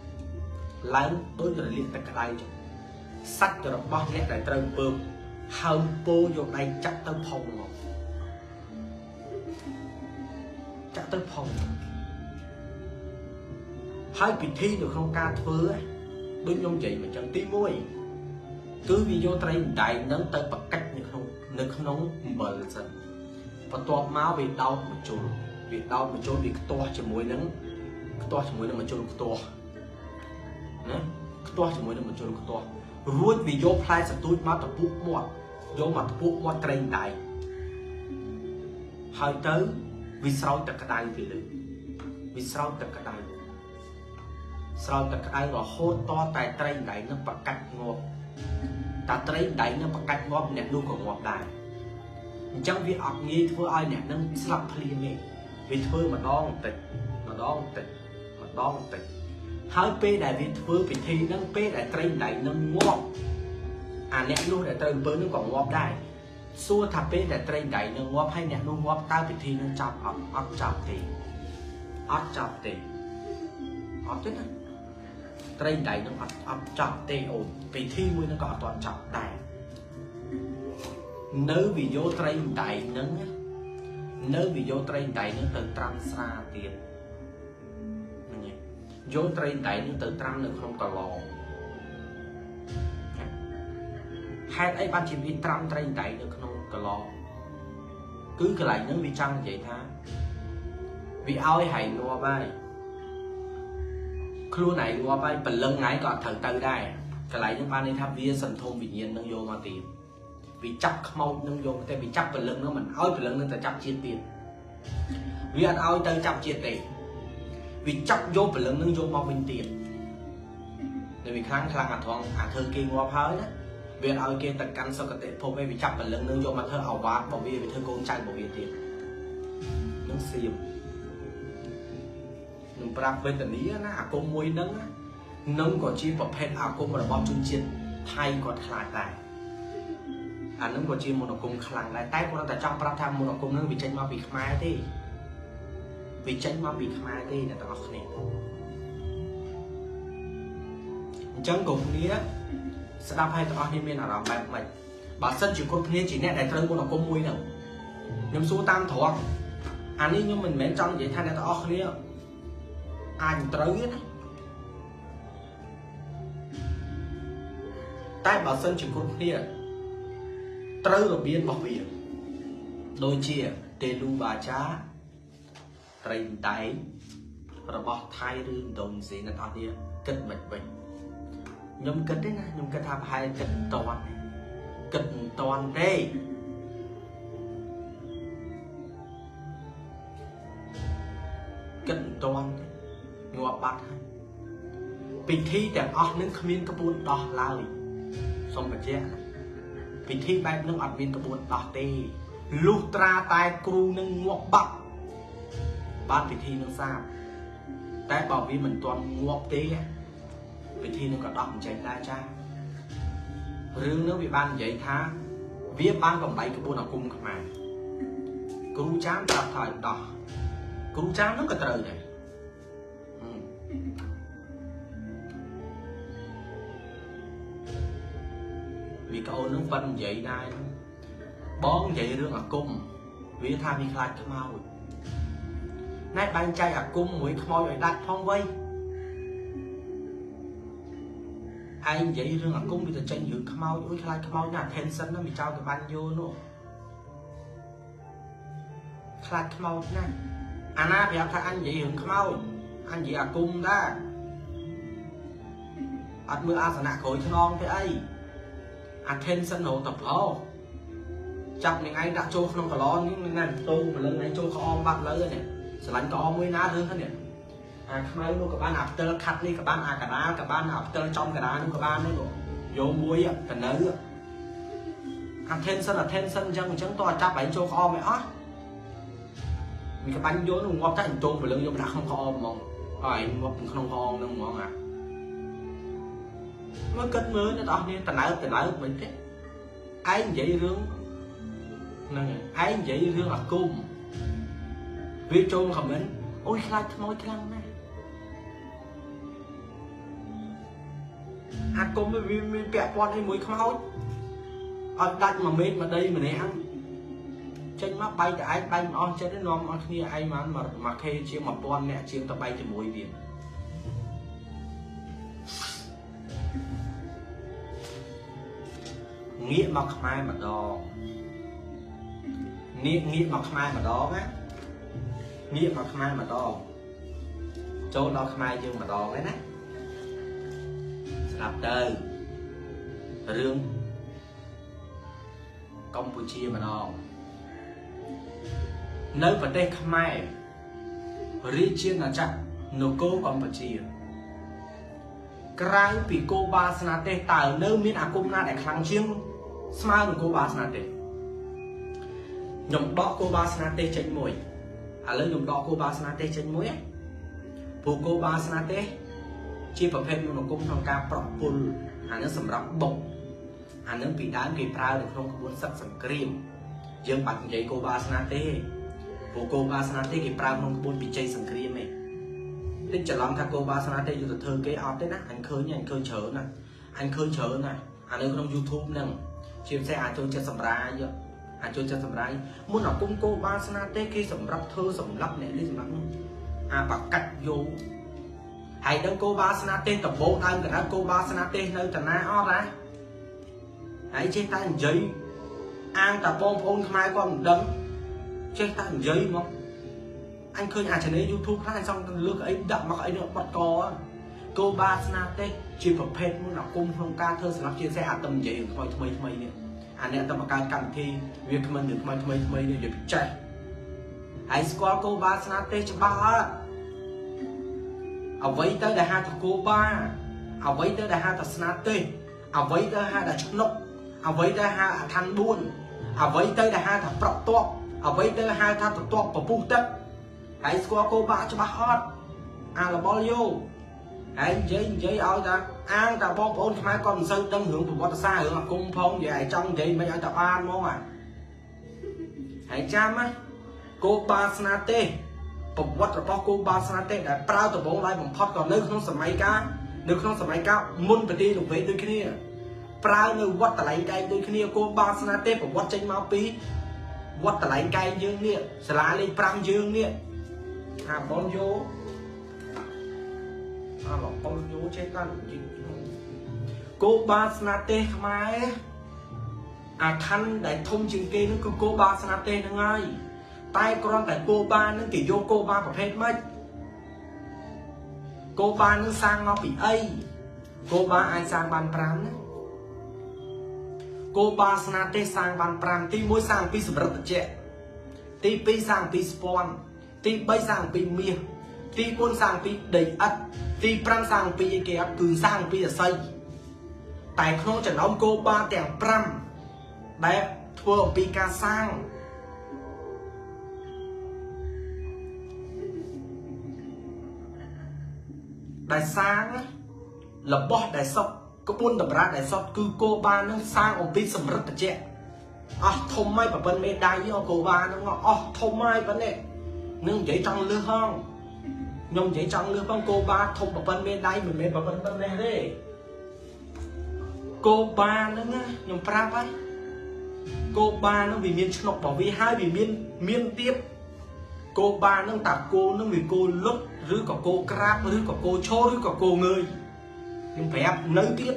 Speaker 1: ឡើងដូចរលាកទឹកក្តៅចឹងសាច់របស់អ្នកដែលត្រូវអំពើហើមពោយកដៃចាក់ទៅផុងមកចាក់ទៅផុងហើយពិធីនៅក្នុងការធ្វើដូចខ្ញុំនិយាយមកចឹងទី1គឺវាយកត្រីដៃនឹងទៅប្រកាច់នៅក្នុងអំបិលសិនបន្ទាប់មកវាដោតម្ជុលវាដោតម្ជុលវាខ្ទាស់ជាមួយនឹង ខ្ទាស់ជាមួយនឹងមជុលខ្ទាស់ណាខ្ទាស់ជាមួយនឹងមជុលខ្ទាស់រួចវាយកផ្លែសទូចមកតពុកមាត់យកមកតពុកមាត់ត្រីដៃហើយទៅវាស្រោចទឹកក្តៅពីលើវាស្រោចទឹកក្តៅស្រោចទឹកក្តៅរហូតតតែត្រីដៃនឹងប្រកាច់ងាប់តាត្រីដៃនឹងប្រកាច់ងាប់អ្នកនោះក៏ងាប់ដែរអញ្ចឹងវាអត់ងាយធ្វើឲ្យអ្នកនឹងស្លាប់ភ្លាមទេវាធ្វើម្ដងតិចម្ដងតិចម្ដងតិចហើយពេលដែលវាធ្វើពិធីនឹងពេលដែលត្រីដៃនឹងងាប់អាអ្នកនោះដែលត្រូវអំពើនឹងក៏ងាប់ដែរសួរថាពេលដែលត្រីដៃនឹងងាប់ហើយអ្នកនោះងាប់តើពិធីនឹងចប់អត់អត់ចប់ទេអត់ចប់ទេអត់ទេណាត្រីដៃនឹងអត់ចប់ទេអូនពិធីមួយនឹងក៏អត់ទាន់ចប់ដែរនៅវិយោត្រីដៃនឹងនៅវិយោត្រីដៃនឹងទៅត្រាំស្រាទៀតហ្នឹងយកត្រីដៃនឹងទៅត្រាំនៅក្នុងកឡងហេតុអីបានជាវាត្រាំត្រីដៃនៅក្នុងកឡងគឺកន្លែងហ្នឹងវាចង់និយាយថាវាឲ្យហែងងាប់ហើយខ្លួនឯងងាប់ហើយព្រលឹងឯងក៏អត់ត្រូវទៅដែរកន្លែងហ្នឹងបានន័យថាវាសន្ធំវិញ្ញាណនឹងយកមកទៀតវាចាប់ខ្មោចនឹងយកតែវាចាប់ព្រលឹងនឹងមិនឲ្យព្រលឹងនឹងទៅចាប់ជាតិទៀតវាអត់ឲ្យទៅចាប់ជាតិទេវាចាប់យកព្រលឹងនឹងយកមកវិញទៀតតែវាខ្លាំងខ្លាំងអាត្រង់អាធ្វើគេងាប់ហើយណាវាឲ្យគេទៅកាន់សុគតិភពឯងវាចាប់ព្រលឹងនឹងយកមកធ្វើអាវ៉ាតរបស់វាវាធ្វើកូនចៅរបស់វាទៀតនឹងសៀមនឹងប្រាប់វេទនាណាអាគមមួយនឹងនឹងក៏ជាប្រភេទអាគមរបស់ជនជាតិថៃគាត់ខ្លាចដែរអានឹងក៏ជាមន្តអាគមខ្លាំងដែរតែគាត់តែចង់ប្រាប់ថាមន្តអាគមនឹងវាចេញមកពីខ្មែរទេវាចេញមកពីខ្មែរទេអ្នកទាំងអស់គ្នាអញ្ចឹងគ្រប់គ្នាស្ដាប់ឲ្យទាំងអស់គ្នាមានអារម្មណ៍បែបម៉េចបើសិនជាគ្រប់គ្នាជាអ្នកដែលត្រូវមន្តអាគមមួយហ្នឹងខ្ញុំសួរតាមត្រង់អានេះខ្ញុំមិនមែនចង់និយាយថាអ្នកទាំងអស់គ្នាអាចត្រូវទេណាតែបើសិនជាគ្រប់គ្នាត្រូវរបៀបរបស់វាដូចជាទេលូបាចាត្រីដៃរបស់ថៃឬឥណ្ឌូនេស៊ីអ្នកទាំងអស់គ្នាគិតមិនវិញខ្ញុំគិតទេណាខ្ញុំគិតថាប្រហែលគិតមិនតាន់គិតមិនតាន់ទេគិតមិនតាន់ទេងាប់បាត់ហើយពិធីទាំងអស់នឹងគ្មានក្បួនដោះឡើយសូមបញ្ជាក់ណាពិធីបែបនឹងអត់មានក្បួនដោះទេលុះត្រាតែគ្រូនឹងងាប់បាត់បានពិធីនឹងសាបតែបើវាមិនទាន់ងាប់ទេពិធីនឹងក៏ដោះមិនចេញដែរចារឿងនឹងវាបាននិយាយថាវាបានបំបីក្បួនអាគមខ្មែរគ្រូចាមប្រាប់ថាឲ្យដោះគ្រូចាមនឹងក៏ត្រូវដែរមីកូននឹងប៉ិននិយាយដែរបងនិយាយរឿងអាគមវាថាវាខ្លាចខ្មោចណែបែងចែកអាគមមួយខ្មោចឲ្យដាច់ផងវៃឯងនិយាយរឿងអាគមវាទៅចេញរឿងខ្មោចអុយខ្លាចខ្មោចណា attention ណាវាចោលទៅបាញ់យោនោះខ្លាចខ្មោចណាអាណាប្រាប់ថាអញនិយាយរឿងខ្មោចអញនិយាយអាគមដែរអត់មើលអាសនៈក្រោយខ្នងទេអី attention រហូតទៅប្រុសចាប់នឹងឯងដាក់ចូលក្នុងកឡនេះណាតូម្លឹងឯងចូលក្អមបាត់លើនេះស្រឡាញ់ក្អមមួយណារឿងហ្នឹងនេះអាខ្មៅនោះក៏បានអាផ្ទិលខាត់នេះក៏បានអាកដាលក៏បានអាផ្ទិលចំកដាលនោះក៏បានដែរយកមួយកនៅ attention attention អញ្ចឹងតើចាប់ឯងចូលក្អមឲ្យអស់មានក្បាញ់យកនោះងាប់តែអន្ទងព្រលឹងយកដាក់ក្នុងក្អមហ្មងហើយឯងងាប់ក្នុងក្អមហ្នឹងហ្មងអាមើលគិតមើលអ្នកទាំងអស់គ្នាតណើបមិនទេឯងនិយាយរឿងហ្នឹងឯងនិយាយរឿងអាគមវាចូលខមមិនអូយខ្លាចខ្មោចខ្លាំងណាស់អាគមវាមានពាក់ព័ន្ធអីមួយខ្មោចឲ្យដាច់មួយមេឃមួយដីម្នាក់ចេញមកបែកតែឯងបែកមិនអស់ចិត្តទេនាំអស់គ្នាឯងបានមួយខេជាង1000នាក់ជាងទៅបែកជាមួយទៀតងាកមកខ្មែរម្ដងងាកមកខ្មែរម្ដងណាងាកមកខ្មែរម្ដង ចូលដល់ខ្មែរយើងម្ដងហើយណាស្ដាប់ទៅរឿងកម្ពុជាម្ដងនៅប្រទេសខ្មែររាជាណាចក្រនគរកម្ពុជាក្រៅពីគោបាស្នាទេសតើនៅមានអាគមណាដែលខ្លាំងជាងស្មើនឹងគោបាស្នាទេសខ្ញុំដកគោបាស្នាទេសចេញមួយឥឡូវខ្ញុំដកគោបាស្នាទេសចេញមួយព្រោះគោបាស្នាទេសជាប្រភេទមនោគមក្នុងការប្រក់ពុលអានឹងសម្រាប់បុកអានឹងពីដើមគេប្រើនៅក្នុងក្បួនសឹកសង្គ្រាមយើងបាត់និយាយគោបាស្នាទេព្រោះគោបាស្នាទេគេប្រើក្នុងក្បួនពិជ័យសង្គ្រាមឯងតិចច្រឡំថាគោបាស្នាទេយុទ្ធធ្វើគេអត់ទេណាអញឃើញច្រើនណាអញឃើញច្រើនណាអានៅក្នុង YouTube ហ្នឹងជាពិសេសអាចចូលចិត្តសម្រាយអាចចូលចិត្តសម្រាយមុនអាគុំគោបាស្នាទេគេសម្រាប់ធ្វើសម្រាប់អ្នកនេះសម្រាប់នោះអាបកាច់យោហើយដឹងគោបាស្នាទេដបោដើមកណ្ដាលគោបាស្នាទេនៅតាណាអត់ណាហើយចេះតែនិយាយអាងតាបងប្អូនខ្មែរគាត់មិនដឹងចេះតែនិយាយមកអញឃើញអា channel YouTube ខ្លះអញសង់លើកអីដាក់មកអីនោះបាត់កគោបាស្នាទេសជាប្រភេទមុនអាគុំក្នុងការធ្វើសម្រាប់ជាពិសេសអាតំនិយាយថ្មីថ្មីថ្មីនេះអាអ្នកតំបង្កើតកម្មវិធីវាគ្មិនឬថ្មីថ្មីថ្មីនេះនិយាយចេះហើយស្គាល់គោបាស្នាទេសច្បាស់អត់អ្វីទៅដែលហៅថាគោបាអ្វីទៅដែលហៅថាស្នាទេសអ្វីទៅហៅថាឆ្នុកអ្វីទៅហៅអាឋាន4អ្វីទៅដែលហៅថាប្រក់តបអ្វីទៅហៅថាតតបពពុះទឹកហើយស្គាល់គោបាច្បាស់អត់អារបល់យោហើយនិយាយឲ្យថាអាងតាបងប្អូនខ្មែរគាត់មិនសូវដឹងរឿងប្រវត្តិសាស្ត្ររឿងអាគមផងនិយាយឲ្យចង់និយាយមិនឲ្យតាបានហ្មងអាហើយចាំណាគោបាស្នាទេសប្រវត្តិរបស់គោបាស្នាទេសដែលប្រើដំបងឡើយបំផុតក៏នៅក្នុងសម័យកាលនៅក្នុងសម័យកាលមុនប្រទេសលោកវេដូចគ្នាប្រើនៅវត្តតឡែងកែងដូចគ្នាគោបាស្នាទេសប្រវត្តិចេញមកពីវត្តតឡែងកែងយើងនេះសាលាលេខ5យើងនេះអាបងយោអាបងយោចេះតែគោបាស្នាទេសខ្មែរអាខណ្ឌដែលធំជាងគេនោះគឺគោបាស្នាទេសហ្នឹងហើយតែគ្រាន់តែគោបានឹងគេយកគោបាប្រភេទម៉េចគោបានឹងសាងមកពីអីគោបាអាចសាងបាន5ណាគោបាស្នាទេសសាងបាន5ទី1សាងពីសម្រិទ្ធជៈទី2សាងពីស្ពាន់ទី3សាងពីមាសទី4សាងពីដីឥដ្ឋទី5សាងពីអីគេអត់គឺសាងពីអស័យតែក្នុងចំណោមគោបាទាំង5ដែលធ្វើអំពីការសាងដែលសាងរបស់ដែលសុកក្បួនតម្រាដែលសុតគឺគោបានឹងសាងអំពីសម្រិទ្ធជៈអស់ធំហើយប្រពន្ធមេដៃគោបានឹងអស់ធំហើយប៉ុណ្ណេះនឹងនិយាយចង់លឺហងខ្ញុំនិយាយចង់លឺផងគោបាធំប្រពន្ធមេដៃមិនមែនប្រពន្ធប៉ុណ្ណេះទេគោបានឹងខ្ញុំប្រាប់ហើយគោបានឹងវាមានឆ្នុករបស់វាហើយវាមានទៀតគោបានឹងតាគោនឹងវាគោលុតឬក៏គោក្រាបឬក៏គោឈរឬក៏គោងើយខ្ញុំប្រាប់នៅទៀត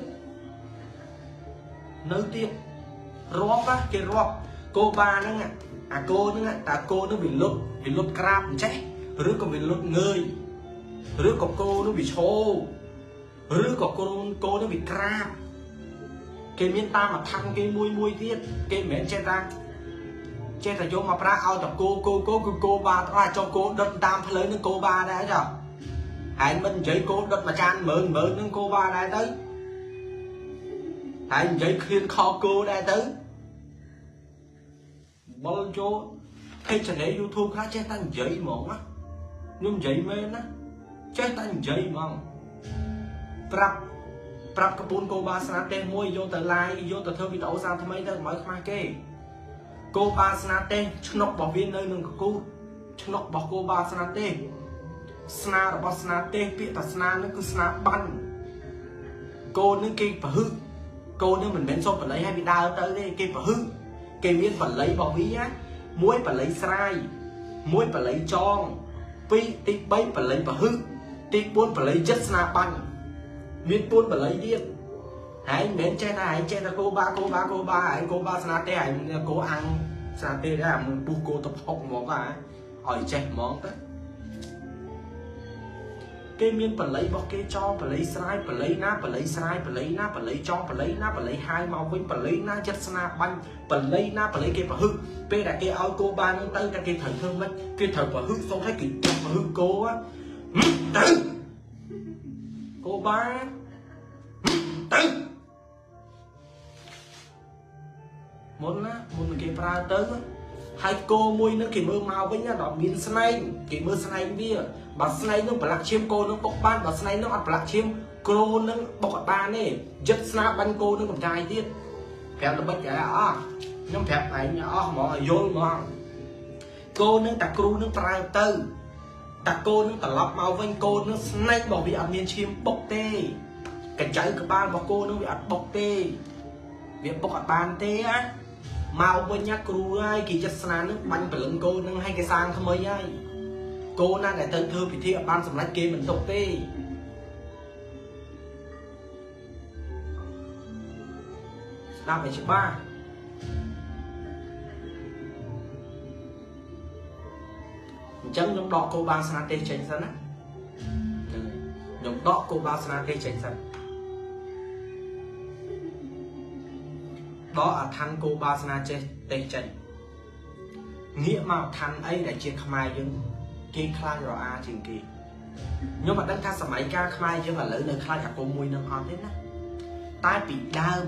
Speaker 1: រាប់ណាគេរាប់គោបាហ្នឹងអាគោហ្នឹងតាគោហ្នឹងវាលុតក្រាបអញ្ចេះឬក៏វាលុតងើយឬក៏គោហ្នឹងវាឈរឬក៏គោហ្នឹងវាក្រាបគេមានតាមអថੰគេមួយទៀតគេមិនមែនចេះតែយកមកប្រើឲ្យតែគោគោគោគឺគោបាទាំងអស់ចុះគោដុតតាមផ្លូវនឹងគោបាដែរចុះហើយមិននិយាយគោដុតមួយចានម៉ឺននឹងគោបាដែរទៅហើយនិយាយឃ្លានខគោដែរទៅបលចូល page channel YouTube ខ្លះចេះតែនិយាយហ្មងណាខ្ញុំនិយាយមែនណាចេះតែនិយាយហ្មងប្រាប់ក្បួនគោបាស្នាទេសមួយយកទៅ live យកទៅធ្វើវីដេអូសារថ្មីទៅកុំឲ្យខ្មាស់គេគោបាស្នាទេសឆ្នុករបស់វានៅនឹងកគូឆ្នុករបស់គោបាស្នាទេសស្នារបស់ស្នាទេសពាក្យថាស្នានឹងគឺស្នាបាន់គោនឹងគេប្រហឹកគោនឹងមិនមែនសុំបល័យឲ្យវាដើរទៅទេគេប្រហឹកគេមានបល័យរបស់វាមួយបល័យស្រាយមួយបល័យចងពីរទី3បល័យប្រហឹកទី4បល័យចិត្តស្នាបាញ់មាន4បល័យទៀតហើយមិនមែនចេះតែឯងចេះតែគោបាគោបាគោបាឯងគោបាស្នាទេឯងគោអាំងស្នាទេដែរអាពុះគោទៅផុកហ្មងអាឲ្យចេះហ្មងទៅ គេមានបល័យរបស់គេចងបល័យស្រាយបល័យណាបល័យស្រាយបល័យណាបល័យចងបល័យណាបល័យហាយមកវិញបល័យណាចិត្តស្នាបាញ់បល័យណាបល័យគេប្រហឹកពេលដែលគេឲ្យគោបាននឹងទៅតែគេត្រូវធ្វើម៉េចគេត្រូវប្រហឹកសូត្រឲ្យគេប្រហឹកគោទៅគោបានទៅមុនណាមុនគេប្រើទៅហើយគោមួយនឹងគេមើលមកវិញដល់មានស្នែងគេមើលស្នែងវាបើស្នែងនឹងប្រឡាក់ឈាមគោនឹងបុកបានបើស្នែងនឹងអត់ប្រឡាក់ឈាមគ្រូនឹងបុកអត់បានទេយឹតស្នាបាញ់គោនឹងកំចាយទៀតប្រាប់ល្បិចតែអស់ខ្ញុំប្រាប់ឯងអស់ហ្មងឲ្យយល់ហ្មងគោនឹងតាគ្រូនឹងប្រើទៅតាគោនឹងត្រឡប់មកវិញគោនឹងស្នែងរបស់វាអត់មានឈាមបុកទេកញ្ចៅក្បាលរបស់គោនឹងវាអត់បុកទេវាបុកអត់បានទេណាមកវិញណាគ្រូហើយគេចិត្តស្នានឹងបាញ់ព្រលឹងគោនឹងឲ្យគេសាងថ្មីហើយគោណាដែលទៅធ្វើពិធីអត់បានសម្រេចគេមិនទុកទេស្ដាប់ឲ្យច្បាស់អញ្ចឹងខ្ញុំដកគោបាលស្នាទេសចេញសិនណាហ្នឹងហើយខ្ញុំដកគោបាលស្នាទេសចេញសិនដកអាឋានគោបាលស្នាចេះទេសចេញងាកមកឋានអីដែលជាខ្មែរយើងគេខ្លាចរអាជាងគេខ្ញុំមិនដឹងថាសម័យកាលខ្មែរយើងឥឡូវនៅខ្លាចអាគមមួយនឹងអត់ទេណាតែពីដើម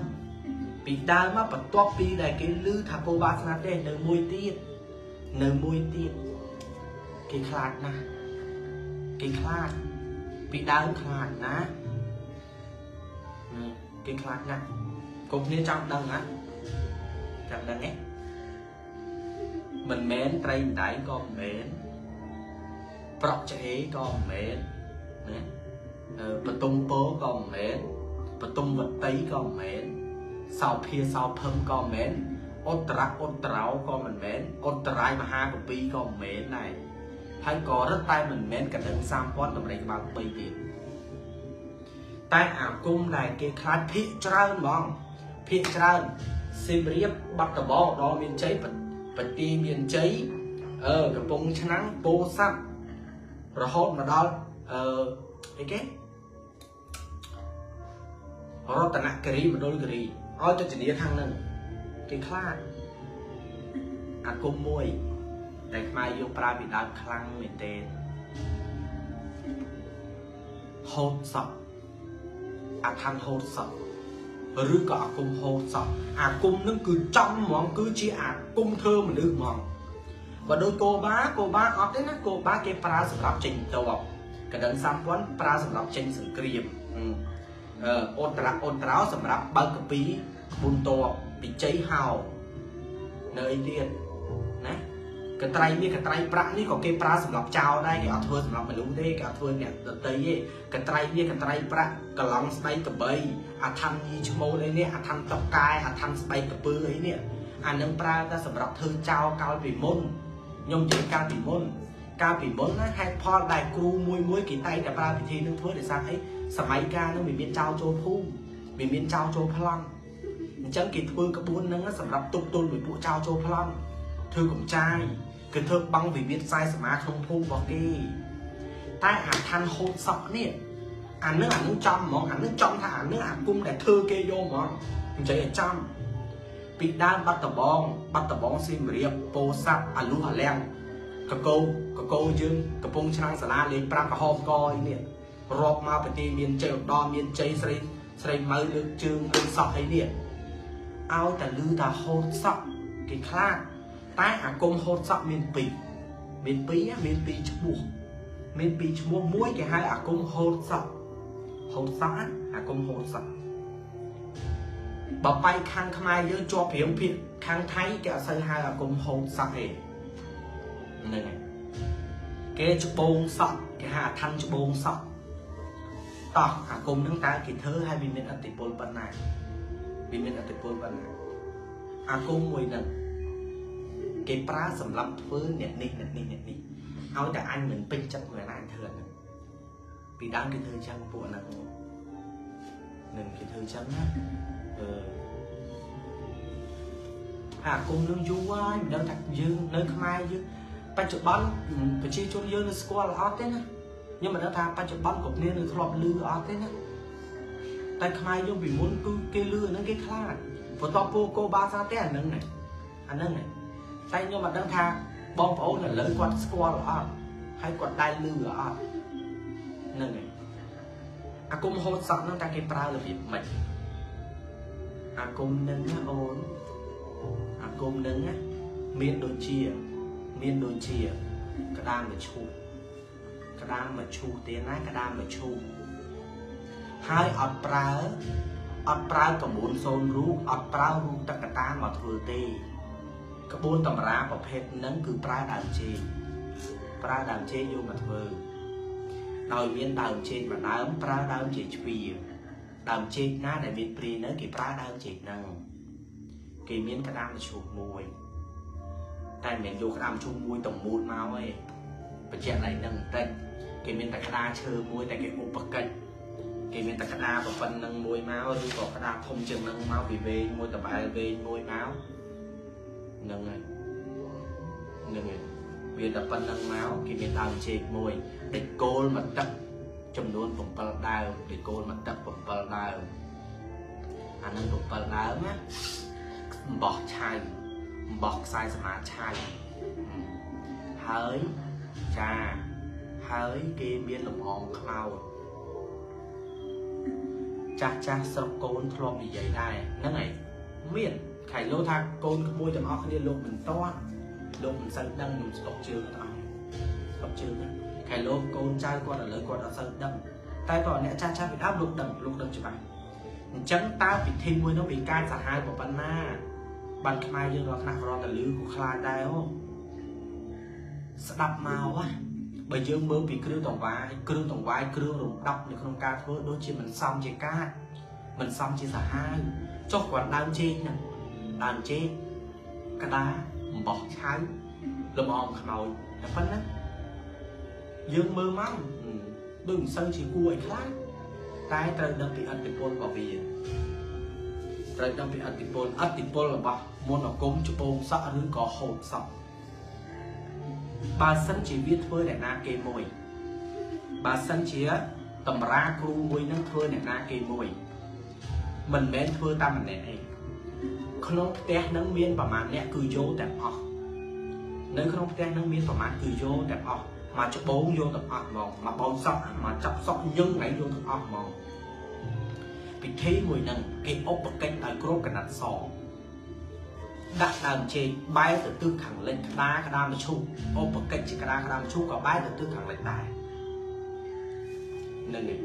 Speaker 1: មកបន្ទាប់ពីដែលគេឮថាគោបាលស្នាទេសនៅមួយទៀតគេខ្លាចណាស់គេខ្លាចពីដើមខ្លាចណាស់គេខ្លាចណាស់កុំគ្នាចង់ដឹងណាចង់ដឹងទេមិនមែនត្រីម្ដែងក៏មិនមែនប្រក់ឆ្អេក៏មិនមែនណាបតុមពោក៏មិនមែនបតុមវតីក៏មិនមែនសោភាសោភឹមក៏មិនមែនអត្តរៈអត្តរោក៏មិនមែនអត្តរាយមហាកពីក៏មិនមែនដែរហើយក៏រឹតតែមិនមែនកណ្ដឹង3000តម្រៃក្បាល3ទៀតតែអាគមដែលគេខ្លាចភាកច្រើនហ្មងភាកច្រើនសៀមរាបបាត់ដំបងដល់មានជ័យបទីមានជ័យកំពង់ឆ្នាំងពោធិ៍សាត់រហូតមកដល់អីគេរតនគិរីមណ្ឌលគិរីឲ្យទៅធានាខាងហ្នឹងគេខ្លាចអាគមមួយដែលខ្មែរយើងប្រើពីដើមខ្លាំងមែនទែនហូតសក់អាឋានហូតសក់ឬក៏អាគមហូតសក់អាគមនឹងគឺចំហ្មងគឺជាអាគមធ្វើមនុស្សហ្មងបើដូចគោបាអត់ទេណាគោបាគេប្រើសម្រាប់ចេញតបកណ្ដឹង3000ប្រើសម្រាប់ចេញសង្គ្រាមអន្តរៈអន្តរោសម្រាប់បើកកពីក្បួនតបពិជ័យហោនៅអីទៀតណាកត្រៃនេះកត្រៃប្រាក់នេះក៏គេប្រើសម្រាប់ចោលដែរគេអត់ធ្វើសម្រាប់មនុស្សទេគេអត់ធ្វើអ្នកដទៃទេកត្រៃនេះកត្រៃប្រាក់កឡងស្បែកកបីអាឋានញីឈ្មោលអីនេះអាឋានតកែអាឋានស្បែកកពើអីនេះអានឹងប្រើតែសម្រាប់ធ្វើចោលកាលពីមុនខ្ញុំនិយាយកាលពីមុនណាហេតុផលដែលគ្រូមួយគេតែងតែប្រើពិធីនឹងធ្វើដោយសារអីសម័យកាលនោះវាមានចោលចូលភូមិវាមានចោលចូលប្លន់អញ្ចឹងគេធ្វើក្បួនហ្នឹងសម្រាប់ទប់ទល់មួយពួកចោលចូលប្លន់ធ្វើកំចាយគឺធ្វើបង់វិវាទខ្សែសមាក្នុងភូមិរបស់គេតែអាឋានហូតសក់នេះអានឹងចំហ្មងអានឹងចំថាអានឹងអាគុំដែលធ្វើគេយកហ្មងនិយាយឲ្យចំពីដើមបាត់ដបងសៀមរាបពោធិ៍សាត់អាលុះអាលាំងកកោយើងកំពង់ឆ្នាំងសាលាលេខ5ក្រហមកអីនេះរាប់មកប្រទីមានជ័យឧត្តមមានជ័យស្រីម៉ៅលើកជើងលើកសក់អីនេះឲ្យតែលឺថាហូតសក់គេខ្លាចតែអាគមហូតសក់មានពីរមានពីរឈ្មោះមានពីរឈ្មោះមួយគេហៅអាគមហូតសក់អាគមហូតសក់បើបែកខាងខ្មែរយើងជាប់ព្រៀងភាគខាងថៃគេអត់សូវហៅអាគមហូតសក់ទេហ្នឹងហើយគេច្បងសក់គេហៅអាឋានច្បងសក់តោះអាគមហ្នឹងតើគេធ្វើឲ្យវាមានឥទ្ធិពលប៉ុណ្ណាអាគមមួយហ្នឹងគេប្រើសម្រាប់ធ្វើអ្នកនេះឲ្យតែអញមិនពេញចិត្តមួយណាអញធ្វើហ្នឹងពីដើមគេធ្វើចឹងពួកហ្នឹងនឹងគេធ្វើចឹងណាអាគមនឹងយូរហើយមិនដឹងថាយើងនៅខ្មែរយើងបច្ចុប្បន្នប្រជាជនយើងនៅស្គាល់អត់ទេណា ខ្ញុំមិនដឹងថាបច្ចុប្បន្នគ្រប់គ្នានៅធ្លាប់ឮអត់ទេណាតែខ្មែរយើងពីមុនគឺគេឮអាហ្នឹងគេខ្លាចបន្ទាប់ពូកោបាសាទេអាហ្នឹងណាអាហ្នឹងណាតែខ្ញុំមិនដឹងថាបងប្អូនឥឡូវគាត់ស្គាល់អត់ហើយគាត់ដែលឮអត់ហ្នឹងហើយអាគមហូតសក់ហ្នឹងតែគេប្រើរបៀបម៉េចអាគមហ្នឹងណាអូនអាគមហ្នឹងណាមានដូចជាក្តាមមឈូសក្តាមមឈូសទៀតណាក្តាមមឈូសហើយអត់ប្រើកមួនសូនរូបអត់ប្រើរូបតក្កតាមកធ្វើទេក្បួនតម្រាប្រភេទហ្នឹងគឺប្រើដើមចេកប្រើដើមចេកយកមកធ្វើដោយមានដើមចេកមួយដើមប្រើដើមចេកជ្វាដើមចេកណាដែលមានព្រាយនៅគេប្រើដើមចេកហ្នឹងគេមានក្តាមមឈូសមួយតែមិនមែនយកក្តាមមឈូសមួយទៅមូលមកទេបញ្ជាក់ឡើងនឹងបន្តិចគេមានតែក្តារឈើមួយតែគេឧបកិច្ចគេមានតែក្តារប្រប៉ុណ្ណឹងមួយមកឬក៏ក្តារធំជាងនឹងមកពីវែងមួយតបែលវែងមួយមកហ្នឹងហើយហ្នឹងហើយវាតែប៉ុណ្ណឹងមកគេមានដើមចេកមួយដេកគោលមកទឹកចំនួន7ដើមដេកគោលមកទឹក7ដើមអានឹង7ដើមណាអំបោះឆៅអំបោះខ្សែសមាឆៅហើយចាហើយគេមានលំអងខ្មោចចាស់ចាស់ស្រុកកូនធ្លាប់និយាយដែរហ្នឹងហើយមានខៃលោថាកូនក្មួយទាំងអស់គ្នាលោកមិនតាន់លោកមិនសូវដឹងខ្ញុំស្តុកជើងទាំងអស់ស្តុកជើងណាខៃលោកូនចៅគាត់ឥឡូវគាត់អត់សូវដឹងតែតើអ្នកចាស់ចាស់ពីដើមលោកដឹងលោកដឹងច្បាស់អញ្ចឹងតើពិធីមួយនោះវាការសាហាវប៉ុណ្ណាបានខ្មែរយើងរាល់ថ្នាក់រាល់តលឺក៏ខ្លាចដែរអូស្ដាប់មកហ៎បើយើងមើលពីគ្រឿងតង្វាយគ្រឿងតង្វាយគ្រឿងរំដោះនៅក្នុងការធ្វើដូចជាមិនសមជាការមិនសមជាសាហាវចុះគាត់ដើមចេកហ្នឹងដើមចេកក្តារអំបោះឆៅលំអងខ្មោចតែប៉ុណ្ណាយើងមើលមកដូចមិនសូវជាគួរឲ្យខ្លាចតែត្រូវដឹងពីឥទ្ធិពលរបស់វាត្រូវដឹងពីឥទ្ធិពលឥទ្ធិពលរបស់មន្តអាគមច្បូងសក់ឬក៏ហូតសក់បើសិនជាវាធ្វើអ្នកណាគេមួយបើសិនជាតម្រាគ្រូមួយនឹងធ្វើអ្នកណាគេមួយមិនមែនធ្វើតាមម្នាក់ឯងក្នុងផ្ទះនឹងមានប្រមាណអ្នកគឺយកទាំងអស់នៅក្នុងផ្ទះនឹងមានប្រមាណគឺយកទាំងអស់មកច្បូងយកទាំងអស់ហ្មងមកបោចសក់មកចាប់សក់ញឹងឯងយកទាំងអស់ហ្មងពិធីមួយនឹងគេឧបកិច្ចដោយគ្រប់កណាត់សដាក់ដើមចេកបែរទៅទិសខាងលិចក្តារក្តាមឈូសឧបកិច្ចជាក្តារក្តាមឈូសក៏បែរទៅទិសខាងលិចដែរនឹងឯង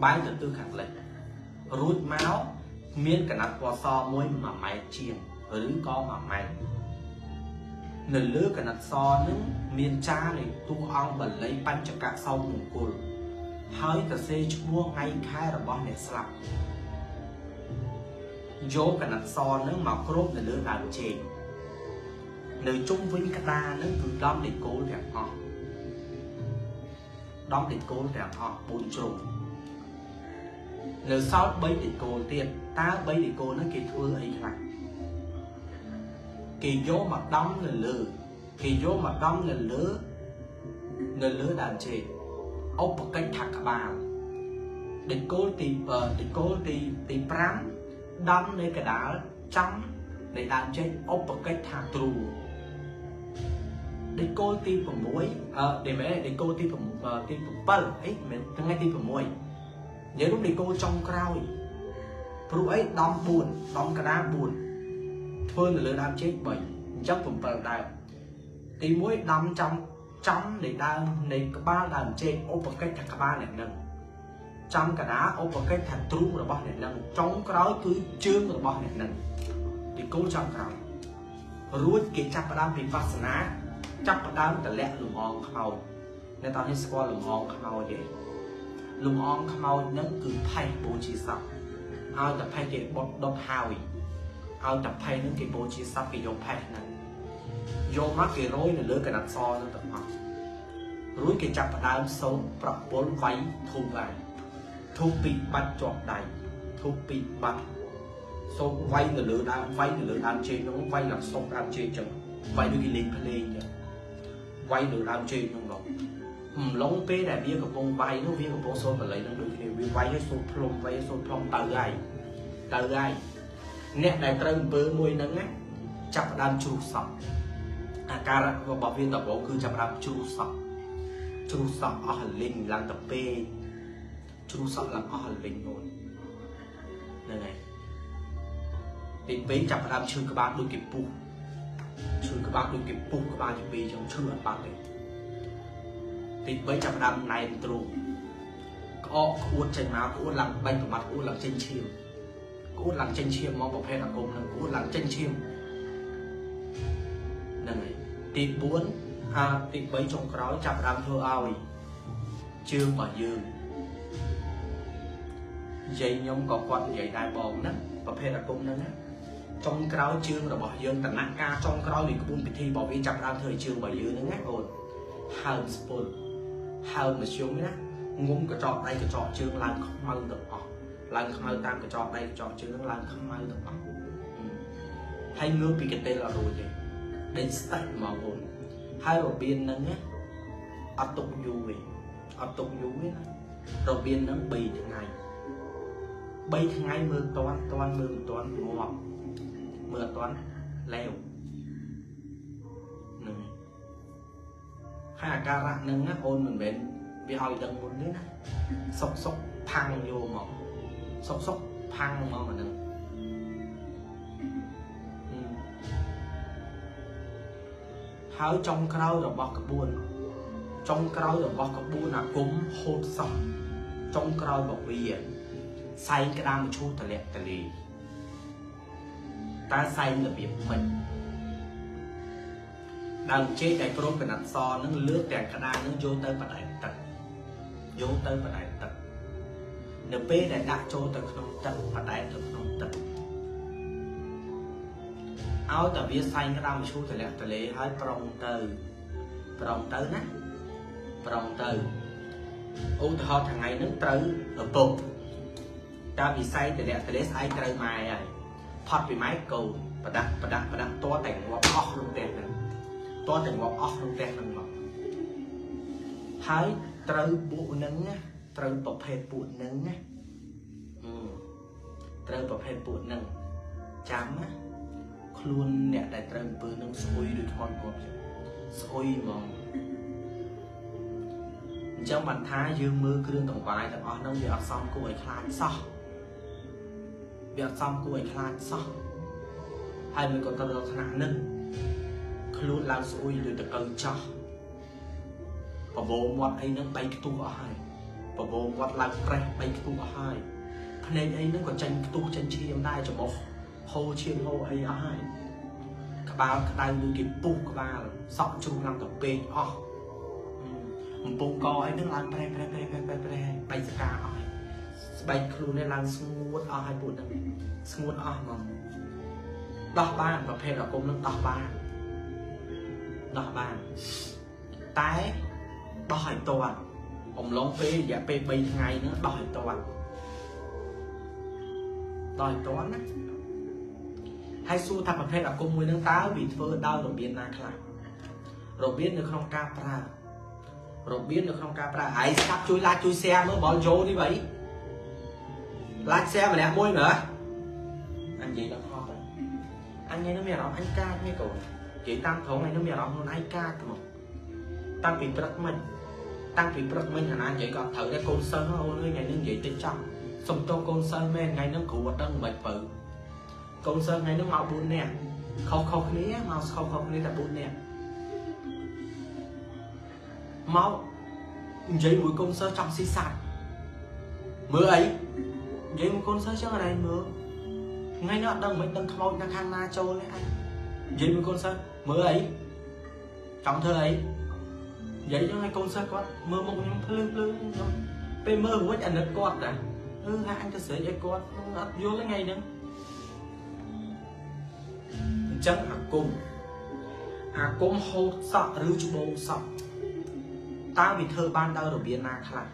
Speaker 1: បែរទៅទិសខាងលិចរួចមកមានកណាត់ពណ៌សមួយ1ម៉ែត្រជាងឬក៏1ម៉ែត្រនៅលើកណាត់សនឹងមានចារនៃតួអង្គបាលីបញ្ចកសោមង្គលហើយសរសេរឈ្មោះថ្ងៃខែរបស់អ្នកស្លាប់យកកណាត់សនឹងមកគ្របនៅលើដើមចេកនៅជុំវិញក្តារនឹងគឺដំដេកគោលទាំងអស់ដំដេកគោលទាំងអស់4ជ្រុងនៅសល់3ដេកគោលទៀតតើ3ដេកគោលហ្នឹងគេធ្វើអីខ្លះគេយកមកដំនៅលើគេយកមកដំនៅលើនៅលើដើមចេកឧបកិច្ចថាក្បាលដេកគោលទីដេកគោលទី5ដំនៅកដាលចំនៃដើមចេកឧបកិច្ចថាទ្រូដេកគោលទី6ដេមែដេកគោលទី7អីមិនថ្ងៃទី6និយាយរួមដេកគោលចុងក្រោយព្រោះអីដំ4ដំកដាល4ធ្វើនៅលើដើមចេក3អញ្ចឹង7ដើមទី1ដំចំចំនៃដើមនៃក្បាលដើមចេកឧបកិច្ចថាក្បាលអ្នកនឹងចំកដាឧបកិច្ចថាទ្រូងរបស់អ្នកនឹងចុងក្រោយគឺជើងរបស់អ្នកនឹងទីគោលចុងក្រោយរួចគេចាប់ផ្ដើមពីវាសនាចាប់ផ្ដើមតម្លាក់លំអងខ្មោចអ្នកតោះនេះស្គាល់លំអងខ្មោចទេលំអងខ្មោចនឹងគឺផេះបូជាសពឲ្យតែផេះគេបុតដុតហើយឲ្យតែផេះនឹងគេបូជាសពគេយកផេះហ្នឹងយកមកគេរយនៅលើកណាត់សនឹងទាំងអស់រួចគេចាប់ផ្ដើមសូត្រប្រពន្ធវាយធូបហើយធូបពីបាត់ជាប់ដៃធូបពីបាត់សូត្រវាយនៅលើដើមវាយនៅលើដើមចេកហ្នឹងវាយឡើងសុកដើមចេកចឹងវាយដូចគេលេងភ្លេងចឹងវាយលើដើមចេកហ្នឹងហ្មង អំឡុងពេលដែលវាកំពុងវាយនោះវាកំពុងសូត្របល័យនឹងដូចគ្នាវាវាយឲ្យសូត្រផ្លុំវាយឲ្យសូត្រផ្លុំទៅហើយទៅហើយអ្នកដែលត្រូវអំពើមួយហ្នឹងណាចាប់ផ្ដើមជ្រុះសក់អាការៈរបស់វាដំបូងគឺចាប់ផ្ដើមជ្រុះសក់ជ្រុះសក់អស់លីងឡើងទៅពេកជ្រុះសក់ឡើងអស់លីងអូនហ្នឹងហើយទី2ចាប់ផ្ដើមឈឺក្បាលដូចគេពុះឈឺក្បាលដូចគេពុះក្បាលទី2ចឹងឈឺអត់បាត់ទេទី3ចាប់ផ្ដើមណែនទ្រូងក្អកក្អួតចេញមកក្អួតឡើងបាញ់ប្រមាត់ក្អួតឡើងចេញឈាមក្អួតឡើងចេញឈាមមកប្រភេទអាគមនឹងក្អួតឡើងចេញឈាមហ្នឹងហើយទី4អាទី3ចុងក្រោយចាប់ផ្ដើមធ្វើឲ្យជើងរបស់យើងនិយាយខ្ញុំក៏គាត់និយាយដែរបងណាប្រភេទអាគមហ្នឹងណាចុងក្រោយជើងរបស់យើងតនការចុងក្រោយនៃក្បួនពិធីរបស់វាចាប់ផ្ដើមធ្វើឲ្យជើងរបស់យើងហ្នឹងណាអូនហើមស្ពុលហើមមធ្យមណាងុំកញ្ចក់ដៃកញ្ចក់ជើងឡើងខ្មៅទាំងអស់ឡើងខ្មៅតាមកញ្ចក់ដៃកញ្ចក់ជើងឡើងខ្មៅទាំងអស់ហើយងើបពីកន្ទេលអត់រួចទេដេញស្តិចហ្មងអូនហើយរបៀនហ្នឹងណាអត់ទុកយូរទេអត់ទុកយូរទេណារបៀនហ្នឹង3ថ្ងៃ3ថ្ងៃមើលតាន់តាន់មើលមិនតាន់ងាប់មើលអត់តាន់លែវហ្នឹងហើយអាការៈហ្នឹងណាអូនមិនមែនវាឲ្យដឹងមុនទេណាសុកសុកផាំងយកមកសុកសុកផាំងមកអាហ្នឹងហើយចុងក្រោយរបស់ក្បួនចុងក្រោយរបស់ក្បួនអាគមហូតសក់ចុងក្រោយរបស់វាសែងក្តាមឈូសតម្លាក់តលីតើសែងរបៀបម៉េចដើមចេកដែលក្រុមកណាត់សនឹងលើកទាំងក្តារនឹងយកទៅបដែតទឹកយកទៅបដែតទឹកនៅពេលដែលដាក់ចូលទៅក្នុងទឹកបដែតទៅក្នុងទឹកឲ្យតែវាសែងក្តាមឈូសតម្លាក់តលេហើយប្រុងទៅប្រុងទៅណាប្រុងទៅឧទាហរណ៍ថ្ងៃហ្នឹងត្រូវឪពុកតាមវិស័យតម្លាក់តលេស្អែកត្រូវម៉ែហើយផត់ពីម៉ែកូនប្រដាក់ប្រដាក់ប្រដាក់តតែងាប់អស់ក្នុងផ្ទះហ្នឹងតតែងាប់អស់ក្នុងផ្ទះហ្នឹងមកហើយត្រូវពួកហ្នឹងណាត្រូវប្រភេទពួកហ្នឹងណាត្រូវប្រភេទពួកហ្នឹងចាំណាខ្លួនអ្នកដែលត្រូវអំពើនឹងស្អុយដូចថនងាប់ចឹងស្អុយហ្មងអញ្ចឹងបានថាយើងមើលគ្រឿងតង្វាយទាំងអស់ហ្នឹងវាអត់សមគួរឲ្យខ្លាចសោះវាអត់សមគួរឲ្យខ្លាចសោះហើយមិនក៏ទៅដល់ថ្នាក់ហ្នឹងខ្លួនឡើងស្អុយដូចតកៅចោះបបោមាត់អីហ្នឹងបែកខ្ទុះអស់ហើយបបោមាត់ឡើងប្រេះបែកខ្ទុះអស់ហើយភ្នែកអីហ្នឹងក៏ចេញខ្ទុះចេញឈាមដែរច្រមុះហូរឈាមហូរអីអស់ហើយក្បាលក្តៅដូចគេពុះក្បាលសក់ជ្រុះឡើងទៅពេកអស់កំពុងកអីហ្នឹងឡើងប្រេះប្រេះប្រេះប្រេះប្រេះបែកសកាអស់ហើយស្បែកខ្លួននេះឡើងស្ងួតអស់ហើយពួកហ្នឹងស្ងួតអស់ហ្មងដោះបានប្រភេទអាគមនឹងដោះបានដោះបានតែដោះឲ្យតាន់អំឡុងពេលរយៈពេល3ថ្ងៃហ្នឹងដោះឲ្យតាន់ដោះឲ្យតាន់ណាហើយសួរថាប្រភេទអាគមមួយហ្នឹងតើវាធ្វើដោយរបៀបណាខ្លះរបៀបនៅក្នុងការប្រើរបៀបនៅក្នុងការប្រើឯងស្ដាប់ជួយ like ជួយ share មើលបលយោនេះបី like share ម្នាក់មួយមើលអញនិយាយដល់ហត់ហើយអញថ្ងៃនេះមានអារម្មណ៍អញកាចនេះកូននិយាយតាមត្រង់ថ្ងៃនេះមានអារម្មណ៍ខ្លួនឯងកាចហ្មងតាំងពីព្រឹកមិញតាំងពីព្រឹកមិញអាណានិយាយក៏អត់ត្រូវដែរកូនសិស្សអូនអើយថ្ងៃនេះនិយាយតិចចង់សុំទោសកូនសិស្សមែនថ្ងៃនេះគ្រូអត់ដឹងមិនបើកូនសិស្សថ្ងៃនេះមក4នាក់ខុសខុសគ្នាមកខុសខុសគ្នាតែ4នាក់មកនិយាយមួយកូនសិស្សចង់ស៊ីសัตว์មើលអីនិយាយមួយកូនសិស្សចឹងអរឯងមើលថ្ងៃនេះអត់ដឹងមិនដឹងខ្មោចនៅខាងណាចូលទេអញនិយាយមួយកូនសិស្សមើលអីចង់ធ្វើអីនិយាយចឹងឲ្យកូនសិស្សគាត់មើលមុខខ្ញុំភ្លឺភ្លឺខ្ញុំពេលមើលរួចអាណិតគាត់តាអឺហាអញទៅស្រែកឲ្យគាត់អត់យល់ថ្ងៃហ្នឹងអញ្ចឹងអាគមអាគមហូតសក់ឬច្បូងសក់តើវាធ្វើបានដោយរបៀបណាខ្លះ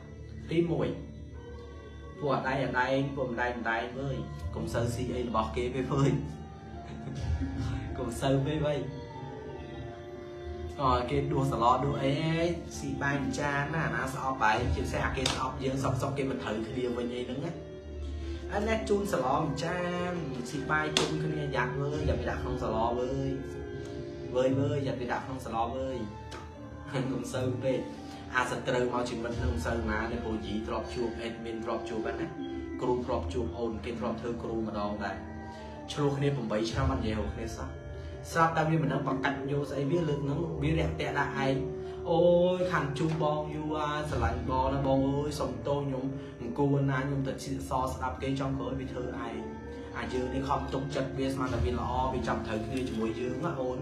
Speaker 1: ទី1ពួកអដៃអដែងពួកម្ដែងម្ដែងវើយកុំសូវស៊ីអីរបស់គេពេកវើយកុំសូវពេកវើយ គេដួសសឡដួសអីស៊ីបាយមួយចានណាអាណាស្អប់បាយជាពិសេសអាគេស្អប់យើងសុកសុកគេមិនត្រូវគ្នាវិញអីហ្នឹងណាអានេះជូនសឡមួយចានស៊ីបាយជុំគ្នាយ៉ាក់វើយយ៉ាប់ទៅដាក់ក្នុងសឡវើយវើយវើយយ៉ាប់ទៅដាក់ក្នុងសឡវើយកុំសូវពេកអាសត្រូវមកជីវិតនឹងមិនសូវណាទេព្រោះយីធ្លាប់ជួប admin ធ្លាប់ជួបហ្នឹងណាគ្រូធ្លាប់ជួបអូនគេធ្លាប់ធ្វើគ្រូម្ដងដែរឆ្លោះគ្នា8ឆ្នាំអត់និយាយរកគ្នាសោះស្រាប់តែវាមិនដឹងបកាច់យកស្អីវាលើកហ្នឹងវារាក់ទាក់ដាក់ឯងអូយខាងជុំបងយូរអាស្រឡាញ់បងណាបងអើយសុំទោសខ្ញុំអង្គួរណាខ្ញុំទៅសស្ដាប់គេចង់ក្រោយវាធ្វើឯងអាយើងនេះខំទុកចិត្តវាស្មានតែវាល្អវាចាំត្រូវគ្នាជាមួយយើងណាអូន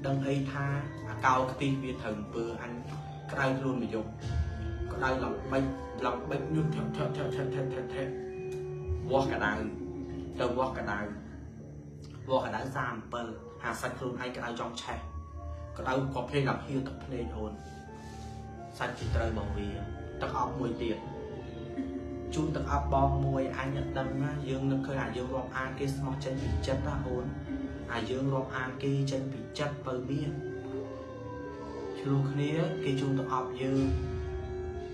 Speaker 1: ដឹងអីថាអាកោខ្ទិះវាត្រូវអំពើអញក្តៅខ្លួនមួយយប់ក្តៅឡើងបិចឡើងបិចញុះថថថថថថថវាស់កដៅទៅវាស់កដៅវាស់កដៅ37ហាសាច់ខ្លួនឯងក្តៅចង់ឆេះក្តៅក៏ភ្លេងដល់ហៀទឹកភ្នែកអូនសាច់ជាត្រូវបងវាទឹកអប់មួយទៀតជូនទឹកអប់បងមួយអញអត់ដឹងណាយើងនឹកឃើញអាយើងរាប់អានគេស្មោះចេញពីចិត្តណាអូនអាយើងរាប់អានគេចេញពីចិត្តបើមានឆ្លោះគ្នាគេជូនទឹកអប់យើង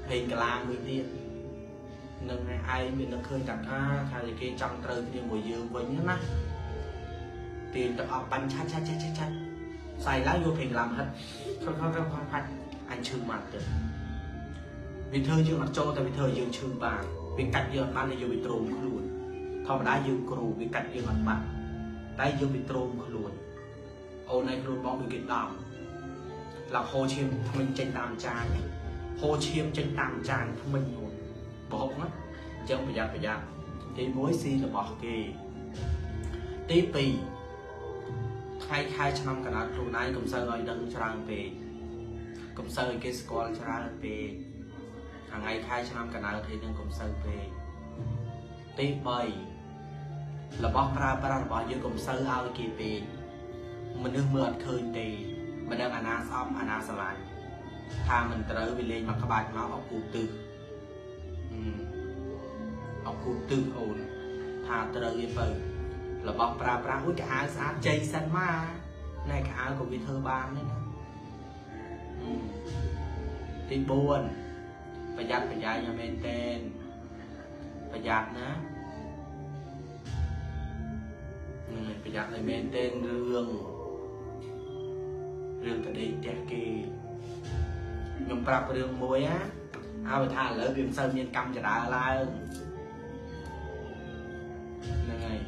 Speaker 1: ហេងកាឡាមួយទៀតនឹងឯងមាននឹកឃើញតាថាគេចង់ត្រូវគ្នាមួយយើងវិញណាទាញទឹកអប់បាញ់ឆាច់ឆាច់ឆាច់ឆាច់ស្អែកឡើងយកភេងឡាំហិតខំខំខំខំផាច់អញឈឺមកទៅវាធ្វើយើងអត់ចូលតែវាធ្វើយើងឈឺបានវាកាច់យើងអត់បានតែយើងវាទ្រោមខ្លួនធម្មតាយើងគ្រូវាកាច់យើងអត់បានតែយើងវាទ្រោមខ្លួនអូនឯងខ្លួនបងដូចគេដំឡើងហូរឈាមថ្មិញចេញតាមចានហូរឈាមចេញតាមចានថ្មិញអូនបោកណាអញ្ចឹងប្រយ័ត្នប្រយ័ត្នទី1ស៊ីរបស់គេទី2ថ្ងៃខែឆ្នាំកណ្ដាលខ្លួនឯងកុំសូវឲ្យដឹងច្រើនពេកកុំសូវឲ្យគេស្គាល់ច្រើនពេកថ្ងៃខែឆ្នាំកណ្ដាលគេនឹងកុំសូវពេកទី3របស់ប្រើប្រាស់របស់យើងកុំសូវឲ្យគេពេកមនុស្សមើលអត់ឃើញទេមិនដឹងអាណាស្អប់អាណាស្រឡាញ់ថាមិនត្រូវវាលេងមកក្បាច់មកអគូទឹះអគូទឹះអូនថាត្រូវវាទៅរបស់ប្រើប្រាស់អូយកៅអៅស្អាតជ័យសិនមកណែកៅអៅក៏វាធ្វើបានដែរណាទី4ប្រយ័ត្នប្រយែងឲ្យមែនទែនប្រយ័ត្នណានឹងប្រយ័ត្នឲ្យមែនទែនរឿងតដេកផ្ទះគេខ្ញុំប្រាប់រឿងមួយណាឲ្យថាឥឡូវវាមិនសូវមានកម្មចរាឡើងហ្នឹងហើយ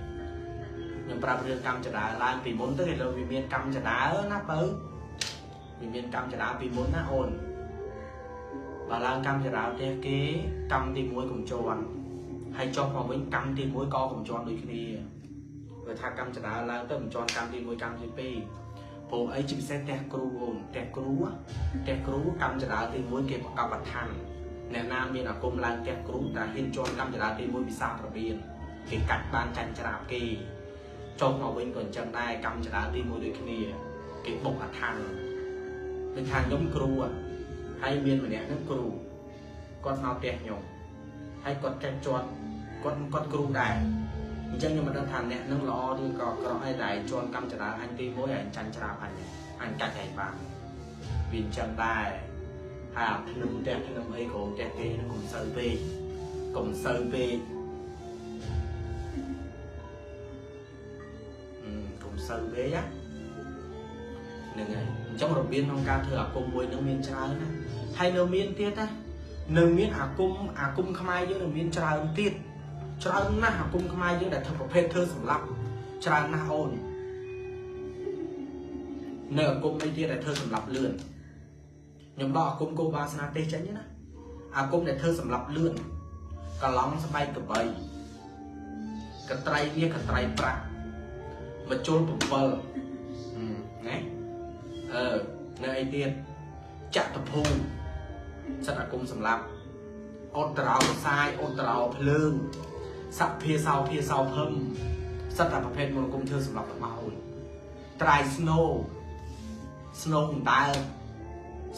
Speaker 1: ខ្ញុំប្រាប់រឿងកម្មចរាឡើងពីមុនទៅឥឡូវវាមានកម្មចរាណាបើវាមានកម្មចរាពីមុនណាអូនបើឡើងកម្មចរាផ្ទះគេកម្មទី1កុំជន់ហើយចុះមកវិញកម្មទី1ក៏កុំជន់ដូចគ្នាបើថាកម្មចរាឡើងទៅមិនជន់កម្មទី1កម្មទី2ព្រោះអីជាពិសេសផ្ទះគ្រូអូនផ្ទះគ្រូផ្ទះគ្រូកម្មចរាទី1គេប្រកបអដ្ឋានអ្នកណាមានអាគមឡើងផ្ទះគ្រូតែហ៊ានជន់កម្មចរាទី1ពិសាប្រវៀនគេកាច់បានចាញ់ច្រាបគេចុះមកវិញក៏អញ្ចឹងដែរកម្មចរាទី1ដូចគ្នាគេបុកអដ្ឋានដូចថាខ្ញុំគ្រូហើយមានម្នាក់ហ្នឹងគ្រូគាត់មកផ្ទះខ្ញុំហើយគាត់ចេះជាន់គាត់គ្រូដែរអញ្ចឹងខ្ញុំមិនដឹងថាអ្នកនឹងល្អឬក៏ក្រក់អីតែជន់កម្មចរាអញទី1ហើយអញចាញ់ច្រាបអញកាច់ឯងបានវាអញ្ចឹងដែរហើយអាភ្នឹមផ្ទះភ្នឹមអីក្រុមផ្ទះគេហ្នឹងកុំសូវពេកកុំសូវពេកកុំសូវពេកណាហ្នឹងហើយអញ្ចឹងរបៀបក្នុងការធ្វើអាគមមួយនឹងមានច្រើនណាហើយនៅមានទៀតណានៅមានអាគមខ្មែរយើងនៅមានច្រើនទៀតច្រើនណាស់អាគមខ្មែរយើងដែលធ្វើប្រភេទធ្វើសម្លាប់ច្រើនណាស់អូននៅអាគមអីទៀតដែលធ្វើសម្លាប់លឿនខ្ញុំដកអាគមគោបាសនាទេសចេញណាអាគមដែលធ្វើសម្លាប់លឿនកឡង់ស្បែកកបីកត្រៃមាសកត្រៃប្រាក់មជុល7ណានៅអីទៀតចតុភូមិសិតអាគមសម្លាប់អត់ត្រោខ្សាយអត់ត្រោភ្លើងសភាសោភាសោភឹមសិតតែប្រភេទមន្តគុំធ្វើសម្រាប់របស់អូនត្រៃស្នូស្នូដើម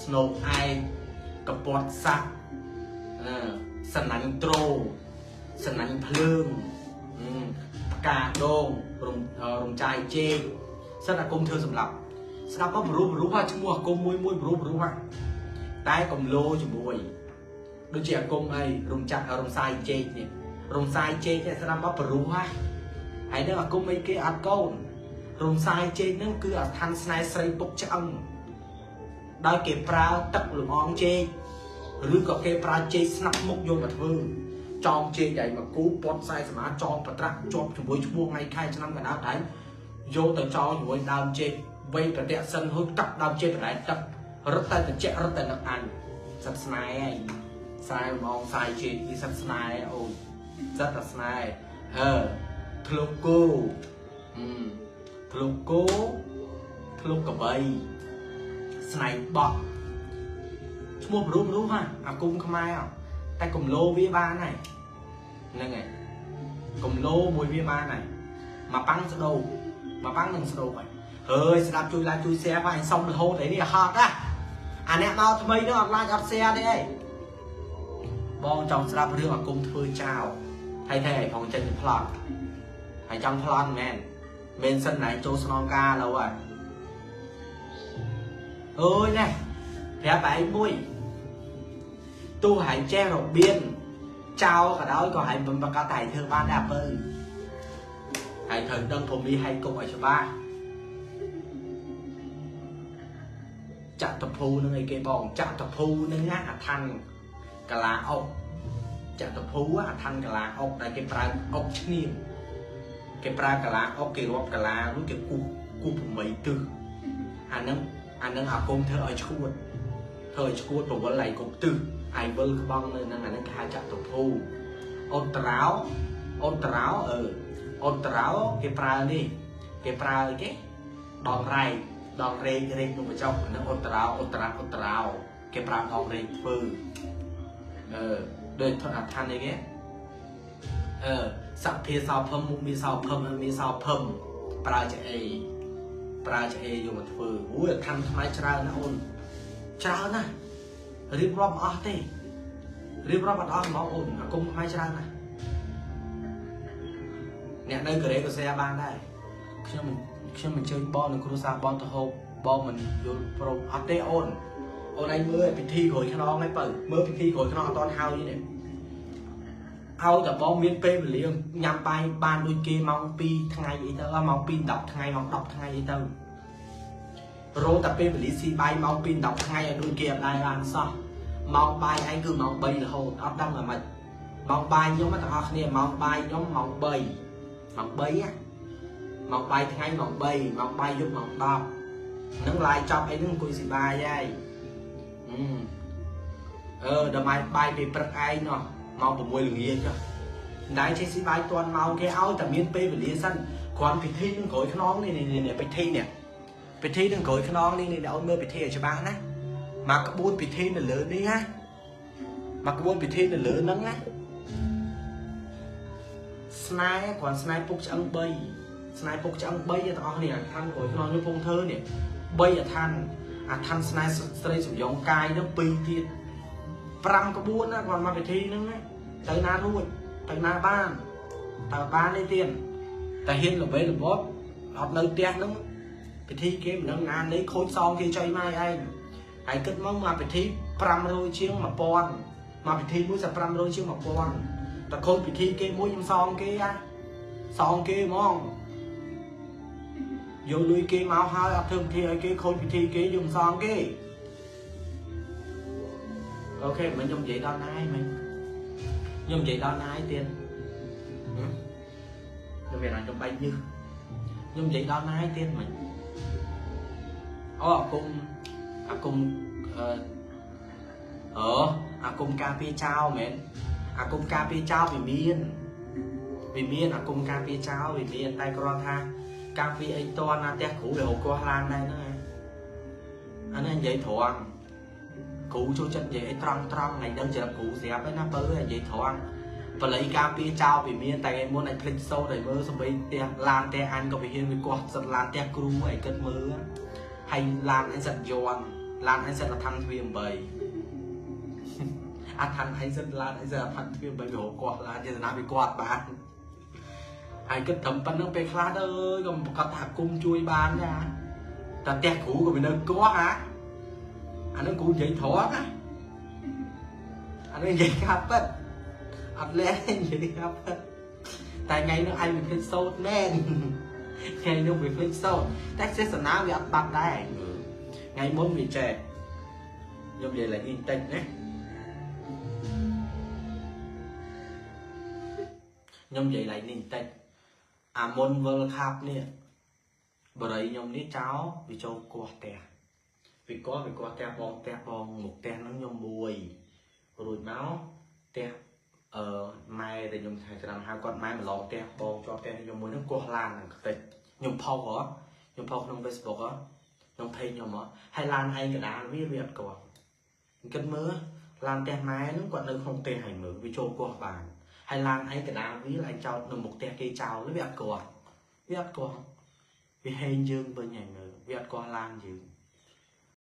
Speaker 1: ស្នូឯងកពតស័កសណាញ់ត្រូសណាញ់ភ្លើងផ្កាដងរំចាយជេកសិតអាគមធ្វើសម្រាប់ ស្ដាប់មកព្រោះព្រោះឈ្មោះអាគមមួយមួយព្រោះព្រោះតែកំឡោជាមួយដូចជាអាគមអីរំចាក់រំសាយជែកនេះរំសាយជែកនេះស្ដាប់មកព្រោះហើយនឹងអាគមអីគេអត់កូនរំសាយជែកហ្នឹងគឺអាឋានស្នេហ៍ស្រីពុកឆ្អឹងដោយគេប្រើទឹកលំអងជែកឬក៏គេប្រើជែកស្នាប់មុខយកមកធ្វើចងជែកឯមកគូពត់ខ្សែសមាចងបត្រាក់ជាប់ជាមួយឈ្មោះថ្ងៃខែឆ្នាំកណ្ដាលដែរយកទៅចងជាមួយដើមជែកវៃប្រតិសិនហូចកាប់ដើមជែកបណ្ដែតទឹករត់តែត្រជាក់រត់តែនឹកអញសិតស្នេហ៍ឯងខ្សែហ្មងខ្សែជែកពីសិតស្នេហ៍អូនសិតតែស្នេហ៍អឺធ្លុកគោធ្លុកគោធ្លុកកបីស្នែងបោះឈ្មោះព្រោះនោះហ่ะអាគមខ្មែរតែកំឡោវាបានហើយហ្នឹងហើយកំឡោមួយវាបានហើយមកប៉ាំងស្ដោមកប៉ាំងនឹងស្ដោហើយហើយស្ដាប់ជួយ like ជួយ share ផងអញសុំរហូតអីនេះហត់ណាអាអ្នកមកថ្មីនោះអត់ like អត់ share ទេអីបងចង់ស្ដាប់រឿងអាគមធ្វើចោលហើយតែឯងផងចេញទៅប្លន់ហើយចង់ប្លន់មែនមែនសិនណៃចូលស្នងការឡូវហើយអើយណែប្រាប់ឯងមួយទោះហែងចេះរបៀនចោលក៏ដោយក៏ហែងមិនប្រកាសតែធ្វើបានដែរពៅហើយត្រូវដឹងព្រមនេះហែងគុកឲ្យច្បាស់ចតុភូនឹងអីគេបងចតុភូនឹងណាអាឋានកលាអុកចតុភូអាឋានកលាអុកដែលគេប្រើអុកឈ្នាមគេប្រើកលាអុកគេរាប់កលានោះគេគូសគូស8ទិសអានឹងអាគមធ្វើឲ្យឈួតធ្វើឲ្យឈួតប្រវល់ឯគ្រប់ទិសឯវិលក្បង់នៅនឹងអានឹងគេហៅចតុភូអូនត្រោអូនត្រោអឺអូនត្រោគេប្រើនេះគេប្រើអីគេដងរែកដងរែករែកនោះបញ្ចុកនឹងអូនត្រោអូនត្រាអូនត្រោគេប្រើដងរែកធ្វើអឺដូចអាឋានអីគេអឺសភាសោភឹមមុខមានសោភឹមមានសោភឹមប្រើជាអីប្រើជាអីយកមកធ្វើអូយអាឋានខ្មែរច្រើនណាស់អូនច្រើនណាស់រៀបរាប់អស់ទេរៀបរាប់អត់អស់ហ្មងអូនអាគមខ្មែរច្រើនណាស់អ្នកនៅកូរ៉េក៏ share បានដែរខ្ញុំអញ្ជើញបងនិងគ្រួសារបងទៅហូបបងមិនយល់ព្រមអត់ទេអូនអូនឯងមើលពិធីក្រោយខ្នងឯងបើមើលពិធីក្រោយខ្នងអត់តន់ហើយនេះឲ្យតែបងមានពេលវេលាញ៉ាំបាយបានដូចគេម៉ោង2ថ្ងៃអីទៅម៉ោង2 10ថ្ងៃម៉ោង10ថ្ងៃអីទៅរោតែពេលវេលាស៊ីបាយម៉ោង2 10ថ្ងៃឲ្យដូចគេអត់ដែរបានសោះម៉ោងបាយឯងគឺម៉ោង3រហូតអត់ដឹងអាម៉េចម៉ោងបាយខ្ញុំទាំងអស់គ្នាម៉ោងបាយខ្ញុំម៉ោង3ម៉ោង3ណាម៉ោងបាយថ្ងៃម៉ោង3ម៉ោងបាយយប់ម៉ោង10នឹងឡាយចប់អីនឹងអង្គុយស៊ីបាយហើយអឺដល់បាយបាយពេលព្រឹកឯងណោះម៉ោង6ល្ងាចចុះមិនដែរចេះស៊ីបាយទាន់ម៉ោងគេឲ្យតែមានពេលវេលាសិនគ្រាន់ពិធីនឹងក្រោយខ្នងនេះនេះពិធីនេះពិធីនឹងក្រោយខ្នងនេះនេះអូនមើលពិធីឲ្យច្បាស់ណាមកក្បួនពិធីនៅលើនេះណាមកក្បួនពិធីនៅលើហ្នឹងណាស្នេហ៍គ្រាន់ស្នេហ៍ពុកឆ្អឹង3ស្នេហ៍ពុកឆ្អឹង3ទាំងអស់នេះអាឋានក្រោយខ្នងនេះពងធ្វើនេះ3អាឋានអាឋានស្នេហ៍ស្រីសំយងកាយហ្នឹង2ទៀត5ក្បួនណាគ្រាន់មកពិធីហ្នឹងណាទៅណារួចទៅណាបានតើបានទេទៀតតែហ៊ានល្បីល្បត់អត់នៅផ្ទះហ្នឹងពិធីគេមិនដឹងណានេះខូចសងគេចុយម៉ែឯងហើយគិតមកមកពិធី500ជាង1000មកពិធីមួយស500ជាង1000តែខូចពិធីគេមួយខ្ញុំសងគេហ่ะសងគេហ្មងយកលុយគេមកហើយអត់ធ្វើពិធីឲ្យគេខូចពិធីគេយកសងគេអូខេមិនខ្ញុំនិយាយដល់ណាឯងមិញខ្ញុំនិយាយដល់ណាឯងទៀតខ្ញុំមានខ្ញុំបែកញើសខ្ញុំនិយាយដល់ណាឯងទៀតមិញអូអាគមអាគមអឺអាគមការពារចោលមែនអាគមការពារចោលវាមានអាគមការពារចោលវាមានតែគ្រាន់ថាការពារអីតណាផ្ទះគ្រូវារកគាស់ឡានដែរហ្នឹងអានេះនិយាយត្រង់គ្រូចូលចិត្តនិយាយអីត្រង់ត្រង់ថ្ងៃដឹងច្រាប់គ្រូស្រាប់ឯណាបើនិយាយត្រង់បល័យការពារចោលវាមានតែថ្ងៃមុនឯងភ្លេចសូត្រឲ្យមើលសំបីផ្ទះឡានផ្ទះអញក៏វាហ៊ានវាគាស់សិតឡានផ្ទះគ្រូឯងគិតមើលហើយឡានឯងសិតយន់ឡានឯងសិតអឋានទ្វា8អឋានឯងសិតឡានឯងសិតអឋានទ្វា8វារកគាស់ឡានចេតនាវាគាត់បានហើយគិតត្រឹមប៉ុណ្្នឹងពេលខ្លះទៅអើយក៏ប្រកាសថាគុំជួយបានចា តែផ្ទះគ្រូក៏វានៅកោះហ่าអានឹងគ្រូនិយាយត្រង់ណាអានេះនិយាយការពិតអត់លែងនិយាយការពិតតែថ្ងៃនោះឯងវាភ្លេចសូត្រមែនថ្ងៃនោះវាភ្លេចសូត្រតែចេសនាវាអត់បាត់ដែរថ្ងៃមុនវាចេះខ្ញុំនិយាយឡើងនេះបន្តិចណាខ្ញុំនិយាយឡើងនេះបន្តិចអាមុន World Cup នេះបរិយខ្ញុំនេះចោលវាចូលកោះផ្ទះវាកោះផ្ទះបងផ្ទះបងមុខផ្ទះហ្នឹងខ្ញុំមួយរួចមកផ្ទះម៉ែដែលខ្ញុំថាច្រាំហៅគាត់ម៉ែម្លងផ្ទះបងជាប់ផ្ទះខ្ញុំមួយហ្នឹងកោះឡានហ្នឹងខ្ទេចខ្ញុំផុសហ៎ខ្ញុំផុសក្នុង Facebook ហ៎ក្នុង page ខ្ញុំហ៎ហើយឡានឯងកដាលវាអត់កោះគិតមើលឡានផ្ទះម៉ែហ្នឹងគាត់នៅក្នុងផ្ទះហើយមើលវាចូលកោះបានហើយឡានឯងកដាលវាឯងចោតនៅមុខផ្ទះគេចោលវាអត់កោះវាអត់កោះវាហែងយើងវិញហើយមើលវាអត់កោះឡានយើង